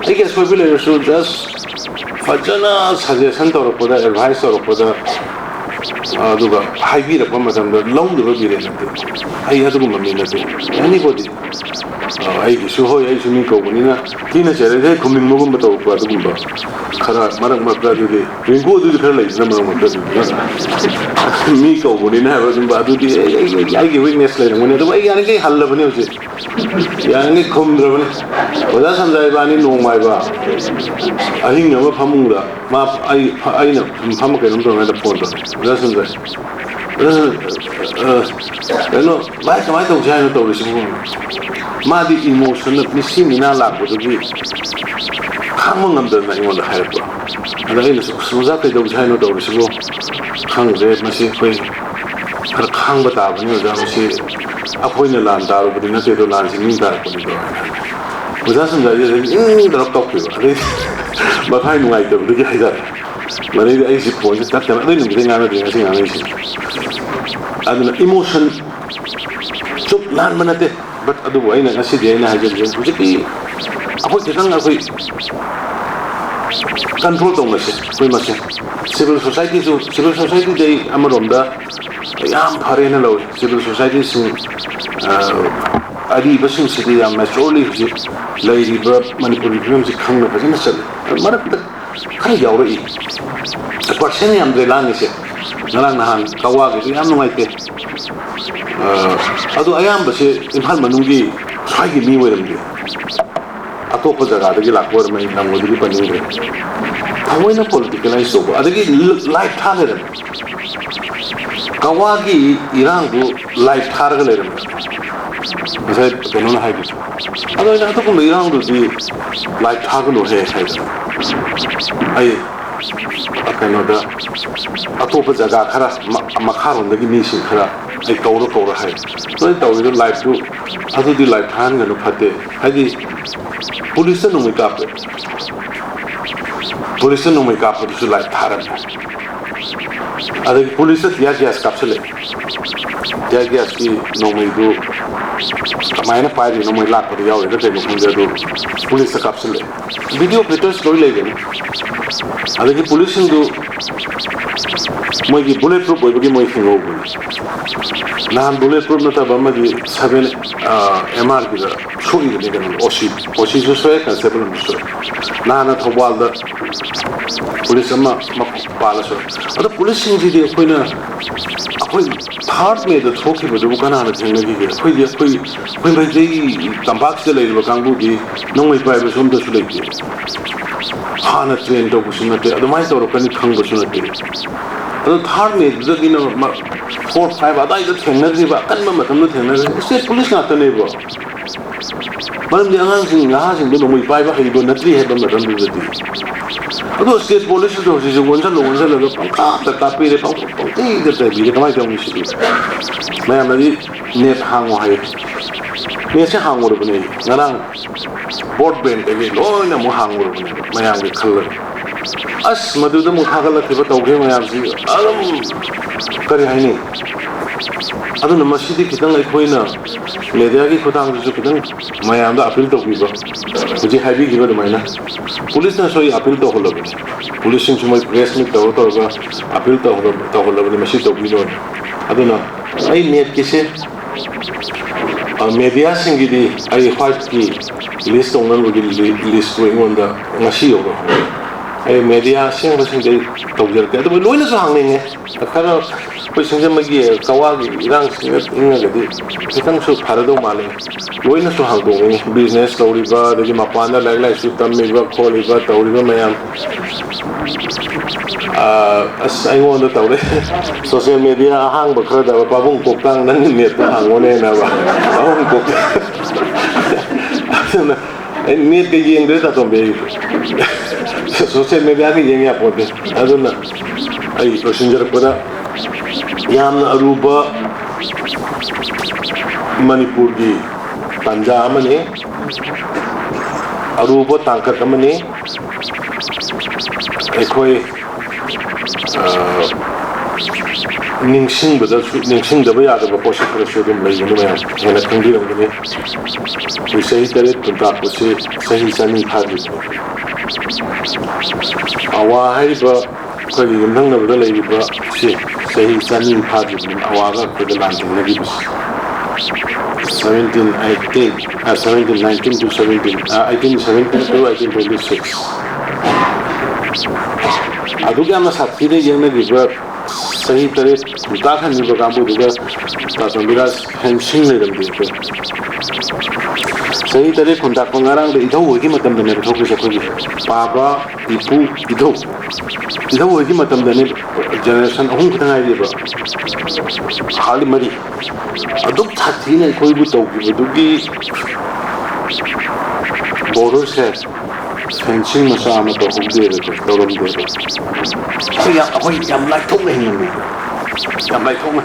ꯑꯩꯒꯤ ꯑꯁꯣꯏꯕ ꯂꯩꯔꯁꯨ just ꯐꯖꯅ suggestion ꯇꯧꯔꯛꯄꯗ, advice ꯇꯧꯔꯛꯄꯗ, ꯑꯗꯨꯒ ꯍꯥꯏꯕꯤꯔꯛꯄ ꯃꯇꯝꯗ ꯂꯧꯗꯕ ꯕꯤꯔꯦꯟ ꯅꯠꯇꯦ꯫ ꯑꯩ ꯑꯗꯨꯒꯨꯝꯕ ꯃꯤ ꯅꯠꯇꯦ꯫ Anybody, ꯑ, ꯑꯩꯒꯤꯁꯨ, ꯍꯣꯏ, ꯑꯩꯁꯨ ꯃꯤ ꯀꯧꯕꯅꯤꯅ ꯊꯤꯅ ꯆꯩꯔꯛꯑꯦ ꯈꯨꯝꯅꯤꯡꯕꯒꯨꯝꯕ ꯇꯧꯔꯛꯄ, ꯑꯗꯨꯒꯨꯝꯕ ꯈꯔ ꯃꯔꯛ ꯃꯔꯛꯇ, ꯑꯗꯨꯗꯤ ꯔꯤꯡꯀꯨ ꯑꯗꯨꯗꯤ ꯈꯔ ꯂꯩꯗꯅ ꯃꯔꯛ ꯃꯔꯛꯇ, ꯑꯗꯨꯗꯤ ꯅꯠꯇ꯭ꯔꯥ? ꯃꯤ ꯀꯧꯕꯅꯤꯅ ꯍꯥꯏꯕ ꯑꯗꯨꯝꯕ ꯑꯗꯨꯗꯤ ꯑꯩ, ꯑꯩ, ꯑꯩ, ꯑꯩꯒꯤ weakness ꯂꯩꯔꯝꯒꯅꯤ, ꯑꯗꯨꯕꯨ ꯑꯩ ꯌꯥꯔꯤꯈꯩ ꯍꯜꯂꯕꯅꯤ ꯍꯧꯖꯤꯛ꯫ ꯌꯥꯔꯤꯈꯩ ꯈꯨꯝꯗ꯭ꯔꯕꯅꯤ꯫ ꯑꯣꯖꯥ ꯁꯟꯖꯥ ꯏꯕꯥꯅꯤ ꯅꯣꯡꯃ ꯍꯥꯏꯕ ꯑꯍꯤꯡ ꯑꯃ ꯐꯃꯨꯡꯗ, ꯃꯥ, ꯑꯩ, ꯑꯩꯅ ꯐꯝꯃ ꯀꯩꯅꯣꯝ ꯇꯧꯔꯤꯉꯩꯗ ꯐꯣꯟ ꯇꯧꯔꯛꯑꯦ, "ꯑꯣꯖꯥ ꯁꯟꯖꯥ, ꯑꯣꯖꯥ ꯁꯟꯖꯥ, ꯑ, ꯀꯩꯅꯣ, ꯚꯥꯏ, ꯀꯃꯥꯏꯅ ꯇꯧꯁꯦ ꯍꯥꯏꯅꯣ ꯇꯧꯔꯤꯁꯤꯕꯨ?" ꯃꯥꯗꯤ emotion, ꯃꯤꯁꯤ ꯃꯤꯅꯥ ꯂꯥꯛꯄꯗꯨꯒꯤ ꯈꯥꯡꯕ ꯉꯝꯗꯗꯅ ꯑꯩꯉꯣꯟꯗ ꯍꯥꯏꯔꯛꯄ꯫ ꯑꯗ ꯑꯩꯅꯁꯨ, "ꯑꯁ, ꯑꯣꯖꯥ, ꯀꯩꯗꯧꯁꯦ ꯍꯥꯏꯅꯣ ꯇꯧꯔꯤꯁꯤꯕꯨ? ꯈꯪꯗ꯭ꯔꯦ, ꯃꯁꯤ ꯑꯩꯈꯣꯏ ꯈꯔ ꯈꯥꯡꯕ ꯇꯥꯕꯅꯤ ꯑꯣꯖꯥ, ꯃꯁꯤ ꯑꯩꯈꯣꯏꯅ ꯂꯥꯟ ꯇꯥꯔꯨꯕꯗꯤ ꯅꯠꯇꯦ, ꯑꯗꯣ ꯂꯥꯟꯁꯤ ꯃꯤ ꯇꯥꯔꯛꯄꯅꯤꯗꯣ" ꯍꯥꯏꯅ꯫ ꯑꯣꯖꯥ ꯁꯟꯖꯥꯏꯁꯦ ꯑꯗꯨꯝ ꯏꯪ ꯇꯧꯔꯞ ꯇꯧꯈꯤꯕ꯫ ꯑꯗꯩꯗꯤ ꯃꯊꯥꯏ ꯅꯨꯡꯉꯥꯏꯇꯕꯗꯒꯤ ꯍꯥꯏꯇꯥꯔꯦ꯫ ꯃꯗꯩꯗꯤ ꯑꯩꯁꯦ ꯐꯣꯟꯁꯦ ꯇꯠꯇꯅ ꯑꯗꯨꯏ ꯅꯨꯃꯤꯠꯇꯩ ꯉꯥꯡꯅꯗ꯭ꯔꯤ, ꯉꯁꯤ ꯉꯥꯡꯅꯔꯤꯁꯦ꯫ ꯑꯗꯨꯅ emotion ꯆꯨꯞ ꯂꯥꯟꯕ ꯅꯠꯇꯦ, but ꯑꯗꯨꯕꯨ ꯑꯩꯅ ꯉꯁꯤꯗꯤ ꯑꯩꯅ ꯍꯥꯏꯖꯔꯤꯁꯦ, ꯍꯧꯖꯤꯛꯀꯤ ꯑꯩꯈꯣꯏ ꯈꯤꯇꯪ ꯑꯩꯈꯣꯏ control ꯇꯧꯅꯁꯦ ꯑꯩꯈꯣꯏ ꯃꯁꯦꯟ꯫ Civil society ꯁꯨ, civil society ꯗꯤ ꯑꯩ ꯑꯃꯔꯣꯝꯗ ꯌꯥꯝ ꯐꯔꯦꯅ ꯂꯧꯏ꯫ Civil society ꯁꯤꯡ, ꯑ, ꯑꯔꯤꯕꯁꯤꯡꯁꯤꯗꯤ ꯌꯥꯝ mature ꯂꯤ ꯍꯧꯖꯤꯛ ꯂꯩꯔꯤꯕ ꯃꯅꯤꯄꯨꯔꯒꯤ ꯐꯤꯕꯝꯁꯤ ꯈꯪꯅ ꯐꯖꯅ ꯆꯠꯂꯤ꯫ ꯃꯔꯛꯇ ꯈꯔ ꯌꯥꯎꯔꯛꯏ, percent ꯌꯥꯝꯗ꯭ꯔꯦ ꯂꯥꯡꯉꯤꯁꯦ꯫ ꯉꯔꯥꯡ ꯅꯍꯥꯟ ꯀꯋꯥꯒꯤꯁꯨ ꯌꯥꯝ ꯅꯨꯡꯉꯥꯏꯇꯦ꯫ ꯑ, ꯑꯗꯣ ꯑꯌꯥꯝꯕꯁꯦ ꯏꯝꯐꯥꯜ ꯃꯅꯨꯡꯒꯤ ꯁ꯭ꯋꯥꯏꯒꯤ ꯃꯤ ꯑꯣꯏꯔꯝꯗꯦ꯫ ꯑꯇꯣꯞꯄ ꯖꯒꯥꯗꯒꯤ ꯂꯥꯛꯄ ꯑꯣꯏꯔꯝꯃꯅꯤ, ꯂꯝ ꯑꯗꯨꯗꯤ ꯄꯟꯅꯤꯡꯗ꯭ꯔꯦ꯫ ꯊꯑꯣꯏꯅ politicalize ꯇꯧꯕ, ꯑꯗꯒꯤ live ꯊꯥ ꯂꯩꯔꯝꯃꯦ꯫ ꯀꯋꯥꯒꯤ ꯏꯔꯥꯡꯗꯨ live ꯊꯥꯔꯒ ꯂꯩꯔꯝꯃꯦ꯫ ꯉꯁꯥꯏ ꯀꯩꯅꯣꯅ ꯍꯥꯏꯕꯗꯣ꯫ ꯑꯗꯣ ꯑꯩꯅ ꯑꯗꯨꯒꯨꯝꯕ ꯏꯔꯥꯡꯗꯨꯗꯤ live ꯊꯥꯒꯅꯨꯍꯦ ꯍꯥꯏꯗꯅ꯫ ꯑꯩ ꯀꯩꯅꯣꯗ, ꯑꯇꯣꯞꯄ ꯖꯒꯥ ꯈꯔ, ꯃ-, ꯃꯈꯥꯔꯣꯝꯗꯒꯤ ꯃꯤꯁꯤꯡ ꯈꯔ ꯑꯩ ꯀꯧꯔ ꯀꯧꯔ ꯍꯥꯏ꯫ ꯅꯣꯏ ꯇꯧꯔꯤꯗꯣ live ꯇꯨ, ꯑꯗꯨꯗꯤ live ꯊꯥꯍꯟꯒꯅꯨ, ꯐꯠꯇꯦ꯫ ꯍꯥꯏꯗꯤ ꯄꯨꯂꯤꯁꯇ ꯅꯣꯡꯃꯩ ꯀꯥꯞꯄꯦ꯫ ꯄꯨꯂꯤꯁꯅ ꯅꯣꯡꯃꯩ ꯀꯥꯞꯄꯗꯨꯁꯨ ꯂꯥꯏꯚ ꯊꯥꯔꯝꯃꯦ꯫ ꯑꯗꯒꯤ ꯄꯨꯂꯤꯁꯇ ꯇꯤꯌꯥꯔ ꯒ꯭ꯌꯥꯁ ꯀꯥꯞꯁꯤꯜꯂꯛꯑꯦ꯫ ꯇꯤꯌꯥꯔ ꯒ꯭ꯌꯥꯁꯀꯤ ꯅꯣꯡꯃꯩꯗꯨ ꯀꯃꯥꯏꯅ ꯄꯥꯏꯔꯤꯅꯣ, ꯃꯣꯏ ꯂꯥꯛꯄꯗ ꯌꯥꯎꯔꯤꯔ ꯀꯩꯅꯣ ꯈꯪꯗꯦ, ꯑꯗꯨ ꯄꯨꯂꯤꯁꯇ ꯀꯥꯞꯁꯤꯜꯂꯛꯑꯦ꯫ ꯚꯤꯗꯤꯑꯣ ꯐꯨꯇꯦꯖ ꯂꯣꯏ ꯂꯩꯒꯅꯤ꯫ ꯑꯗꯒꯤ ꯄꯨꯂꯤꯁꯁꯤꯡꯗꯨ ꯃꯣꯏꯒꯤ ꯕꯨꯂꯦꯠ ꯄ꯭ꯔꯨꯞ ꯑꯣꯏꯕꯒꯤ ꯃꯣꯏ ꯍꯤꯡꯍꯧꯕꯅꯤ꯫ ꯅꯍꯥꯟ ꯕꯨꯂꯦꯠ ꯄ꯭ꯔꯨꯞ ꯅꯠꯇꯕ ꯑꯃꯗꯤ ꯁꯚꯦꯟ ꯑꯦꯝ ꯑꯥꯔꯒꯤꯗ ꯁꯣꯛꯏꯕꯅꯤ ꯀꯩꯅꯣ, ꯑꯣ ꯁꯤ, ꯑꯣ ꯁꯤꯁꯨ ꯁꯣꯛꯑꯦ, ꯀꯟꯁꯇꯦꯕꯜ ꯑꯃꯁꯨ ꯁꯣꯛꯑꯦ꯫ ꯅꯍꯥꯟꯅ ꯊꯧꯕꯥꯜꯗ ꯄꯨꯂꯤꯁ ꯑꯃ ꯃꯈꯨꯠ ꯄꯥꯜꯂ ꯁꯣꯛꯑꯦ꯫ ꯑꯗꯣ ꯄꯨꯂꯤꯁꯁꯤꯡꯁꯤꯗꯤ ꯑꯩꯈꯣꯏꯅ, ꯑꯩꯈꯣꯏ ꯊꯥꯔꯠ ꯃꯦꯗ ꯊꯣꯛꯈꯤꯕꯗꯨꯕꯨ ꯀꯅꯥꯅ ꯊꯦꯡꯅꯈꯤꯒꯦ? ꯑꯩꯈꯣꯏꯗꯤ, ꯑꯩꯈꯣꯏ, ꯑꯩꯈꯣꯏ ꯃꯩꯇꯩ ꯇꯝꯄꯥꯛꯁꯤꯗ ꯂꯩꯔꯤꯕ ꯀꯥꯡꯕꯨꯗꯤ ꯅꯣꯡꯃꯩ ꯄꯥꯏꯕꯁꯨ ꯑꯝꯇꯁꯨ ꯂꯩꯇꯦ꯫ ꯍꯥꯟꯅ ꯇ꯭ꯔꯦꯟ ꯇꯧꯕꯁꯨ ꯅꯠꯇꯦ, ꯑꯗꯨꯃꯥꯏꯅ ꯇꯧꯔꯛꯀꯅꯤ ꯈꯪꯕꯁꯨ ꯅꯠꯇꯦ꯫ ꯑꯗꯣ ꯊꯥꯔꯠ ꯃꯦꯗꯨꯗꯒꯤꯅ ꯃ-, ꯐꯣꯔ, ꯐꯥꯏꯚ ꯑꯗꯥꯏꯗ ꯊꯦꯡꯅꯈ꯭ꯔꯤꯕ, ꯑꯀꯟꯕ ꯃꯇꯝꯗ ꯊꯦꯡꯅꯈ꯭ꯔꯤꯕ ꯁ꯭ꯇꯦꯠ ꯄꯨꯂꯤꯁ ꯉꯥꯛꯇꯅꯦꯕ꯫ ꯃꯔꯝꯗꯤ ꯑꯉꯥꯡꯁꯤꯡ, ꯅꯍꯥꯁꯤꯡꯗꯣ ꯅꯣꯡꯃꯩ ꯄꯥꯏꯕ ꯍꯩꯕ ꯅꯠꯇ꯭ꯔꯤ ꯍꯥꯏꯕ ꯃꯇꯝꯗꯨꯗꯗꯤ꯫ ꯑꯗꯣ ꯁ꯭ꯇꯦꯠ ꯄꯨꯂꯤꯁꯇꯨꯁꯨ ꯍꯧꯖꯤꯛꯁꯨ ꯑꯣꯟꯁꯤꯜꯂ ꯑꯣꯟꯁꯤꯜꯂꯒ ꯄꯪꯀꯥꯞꯇ ꯀꯥꯞꯄꯤꯔꯦ, ꯄꯪ-, ꯄꯪꯇꯩꯗ ꯇꯩꯕꯤꯔꯦ, ꯀꯃꯥꯏꯅ ꯇꯧꯅꯤ ꯁꯤꯗꯤ? ꯃꯌꯥꯝꯅꯗꯤ ꯅꯦꯠ ꯍꯥꯡꯉꯣ ꯍꯥꯏꯌꯦ꯫ ꯅꯦꯠꯁꯦ ꯍꯥꯡꯉꯨꯔꯕꯅꯦ ꯉꯔꯥꯡ꯫ ꯕ꯭ꯔꯣꯗꯕꯦꯟ ꯀꯩꯀꯩ ꯂꯣꯏꯅ ꯑꯃꯨꯛ ꯍꯥꯡꯉꯨꯔꯕꯅꯦꯕ ꯃꯌꯥꯝꯒꯤ ꯈꯜꯂꯒ꯫ ꯑꯁ, ꯃꯗꯨꯗ ꯑꯃꯨꯛ ꯊꯥꯒꯠꯂꯛꯈꯤꯕ ꯇꯧꯈꯤꯕ ꯃꯌꯥꯝꯁꯤ ꯑꯗꯨꯝ ꯀꯔꯤ ꯍꯥꯏꯅꯤ? ꯑꯗꯨꯅ ꯃꯁꯤꯗꯤ ꯈꯤꯇꯪ ꯑꯩꯈꯣꯏꯅ ꯃꯦꯗꯤꯌꯥꯒꯤ ꯈꯨꯠꯊꯥꯡꯗꯁꯨ ꯈꯤꯇꯪ ꯃꯌꯥꯝꯗ ꯑꯄꯤꯜ ꯇꯧꯕꯤꯕ, ꯍꯧꯖꯤꯛ ꯍꯥꯏꯕꯤꯈꯤꯕ ꯑꯗꯨꯃꯥꯏꯅ꯫ ꯄꯨꯂꯤꯁꯅꯁꯨ ꯑꯩ ꯑꯄꯤꯜ ꯇꯧꯍꯜꯂꯕꯅꯤ꯫ ꯄꯨꯂꯤꯁꯁꯤꯡꯁꯨ ꯃꯣꯏ ꯄ꯭ꯔꯦꯁ ꯃꯤꯠ ꯇꯧꯔ ꯇꯧꯔꯒ ꯑꯄꯤꯜ ꯇꯧꯍꯜꯂ-, ꯇꯧꯍꯜꯂꯕꯅꯤ, ꯃꯁꯤ ꯇꯧꯕꯤꯅꯣꯅ꯫ ꯑꯗꯨꯅ ꯑꯩ ꯅꯦꯠꯀꯤꯁꯦ, ꯑ, ꯃꯦꯗꯤꯌꯥꯁꯤꯡꯒꯤꯗꯤ ꯑꯩ ꯍ꯭ꯋꯥꯏꯠꯀꯤ ꯂꯤꯁ ꯇꯧꯅꯕꯒꯤ ꯂꯤ-, ꯂꯤꯁꯇꯨ ꯑꯩꯉꯣꯟꯗ ꯉꯁꯤ ꯌꯧꯔꯛꯑꯕꯅꯤ꯫ ꯑꯩ ꯃꯦꯗꯤꯌꯥ ꯑꯁꯦꯡꯕꯁꯤꯡꯗꯤ ꯑꯩ ꯇꯧꯖꯔꯛꯀꯦ, ꯑꯗꯨꯕꯨ ꯂꯣꯏꯅꯁꯨ ꯍꯥꯡꯅꯤꯡꯉꯦ꯫ ꯈꯔ ꯑꯩꯈꯣꯏ ꯁꯤꯡꯖꯃꯩꯒꯤ ꯀꯋꯥꯒꯤ ꯏꯔꯥꯡꯁꯤꯡꯗ ꯏꯪꯉꯒꯗꯤ ꯈꯤꯇꯪꯁꯨ ꯐꯔꯗꯧ ꯃꯥꯜꯂꯤ꯫ ꯂꯣꯏꯅꯁꯨ ꯍꯥꯡꯗꯣꯛꯅꯤꯡꯉꯤ, ꯕꯤꯖꯤꯅꯦꯁ ꯇꯧꯔꯤꯕ, ꯑꯗꯒꯤ ꯃꯄꯥꯟꯗ ꯂꯥꯏꯔꯤꯛ ꯂꯥꯏꯁꯨ ꯇꯝꯃꯤꯕ ꯈꯣꯠꯂꯤꯕ ꯇꯧꯔꯤꯕ ꯃꯌꯥꯝ꯫ ꯑꯥ, ꯑꯁ, ꯑꯩꯉꯣꯟꯗ ꯇꯧꯔꯦ꯫ ꯁꯣꯁꯤꯌꯦꯜ ꯃꯦꯗꯤꯌꯥ ꯑꯍꯥꯡꯕ ꯈꯔꯗ, "ꯄꯥꯕꯨꯡ ꯀꯣꯛꯇꯥꯡ, ꯅꯪꯒꯤ ꯅꯦꯠꯇꯣ ꯍꯥꯡꯉꯣꯅꯦꯅꯕ", ꯄꯥꯕꯨꯡ ꯀꯣꯛꯇꯥꯡ꯫ ꯑꯗꯨꯅ ꯑꯩ ꯅꯦꯠꯀ ꯌꯦꯡꯗ꯭ꯔꯦ, ꯇꯥꯇꯣꯝꯕꯤ, ꯑꯩ ꯁꯣꯁꯤꯌꯦꯜ ꯃꯦꯗꯤꯌꯥꯒ ꯌꯦꯡ ꯌꯥꯄꯣꯠꯇꯦ꯫ ꯑꯗꯨꯅ ꯑꯩ ꯂꯣꯏꯁꯤꯟꯖꯔꯛꯄꯗ ꯌꯥꯝꯅ ꯑꯔꯨꯕ ꯃꯅꯤꯄꯨꯔꯒꯤ ꯇꯥꯟꯖꯥ ꯑꯃꯅꯤ, ꯑꯔꯨꯕ ꯇꯥꯡꯀꯛ ꯑꯃꯅꯤ꯫ ꯑꯩꯈꯣꯏ, ꯑ, ꯅꯤꯡꯁꯤꯡꯕꯗꯁꯨ, ꯅꯤꯡꯁꯤꯡꯗꯕ ꯌꯥꯗꯕ ꯄꯣꯠꯁꯛ ꯈꯔꯁꯨ ꯑꯗꯨꯝ ꯂꯩꯕꯅꯤ꯫ ꯃꯌꯥꯝ ꯍꯦꯟꯅ ꯈꯪꯕꯤꯔꯝꯒꯅꯤ꯫ ꯑꯩꯈꯣꯏ ꯆꯍꯤ ꯇꯔꯦꯠ ꯈꯨꯟꯇꯥꯛꯄꯁꯤ ꯆꯍꯤ ꯆꯅꯤ ꯐꯥꯗ꯭ꯔꯤꯕꯅꯤ꯫ ꯑꯋꯥ ꯍꯥꯏꯔꯤꯕ ꯑꯩꯈꯣꯏꯒꯤ ꯌꯨꯝꯊꯪꯅꯕꯗ ꯂꯩꯔꯤꯕ ꯁꯤ ꯆꯍꯤ ꯆꯅꯤ ꯐꯥꯗ꯭ꯔꯤꯕꯅꯤ ꯑꯋꯥꯒ ꯑꯩꯈꯣꯏꯒ ꯂꯥꯟ ꯊꯦꯡꯅꯈꯤꯕꯁꯤ꯫ Seventeen eighteen, ꯑ, seventeen nineteen to seventeen, ꯑ, eighteen seventeen to eighteen twenty six꯫ ꯑꯗꯨꯛ ꯌꯥꯝꯅ ꯁꯥꯊꯤꯅ ꯌꯦꯡꯅꯈꯤꯕ ꯆꯍꯤ ꯇꯔꯦꯠ ꯈꯨꯟꯇꯥꯛ ꯍꯟꯈꯤꯕ ꯀꯥꯡꯕꯨꯗꯨꯒ ꯇꯥ ꯇꯣꯝꯕꯤꯔꯥꯖ ꯐꯦꯟꯁꯤꯡ ꯂꯩꯔꯝꯗꯦ ꯑꯩꯈꯣꯏ꯫ ꯆꯍꯤ ꯇꯔꯦꯠ ꯈꯨꯟꯇꯥꯛꯄ ꯉꯔꯥꯡꯗ ꯏꯙꯧ ꯍꯣꯏꯒꯤ ꯃꯇꯝꯗꯅꯦꯕ ꯊꯣꯛꯈ꯭ꯔꯤꯁꯦ ꯑꯩꯈꯣꯏꯒꯤ꯫ ꯄꯥꯕ, ꯏꯄꯨ, ꯏꯙꯧ꯫ ꯏꯙꯧ ꯍꯣꯏꯒꯤ ꯃꯇꯝꯗꯅꯦ, ꯖꯦꯅꯦꯔꯦꯁꯟ ꯑꯍꯨꯝ ꯈꯛꯇ ꯉꯥꯏꯔꯤꯕ꯫ ꯍꯥꯔꯂꯤ ꯃꯔꯤ꯫ ꯑꯗꯨꯛ ꯁꯥꯊꯤꯅ ꯑꯩꯈꯣꯏꯕꯨ ꯇꯧꯈꯤꯕꯗꯨꯒꯤ ꯕꯣꯔꯗꯔꯁꯦ ꯐꯦꯟꯁꯤꯡ ꯃꯆꯥ ꯑꯃ ꯇꯧꯍꯧꯗꯦꯕ, ꯇꯧꯔꯝꯗꯦꯕ꯫ ꯑꯩꯈꯣꯏ ꯌꯥꯝ, ꯑꯩꯈꯣꯏ ꯌꯥꯝ ꯂꯥꯏꯊꯣꯛꯅ ꯍꯤꯡꯉꯝꯃꯤ꯫ ꯌꯥꯝ ꯂꯥꯏꯊꯣꯛꯅ꯫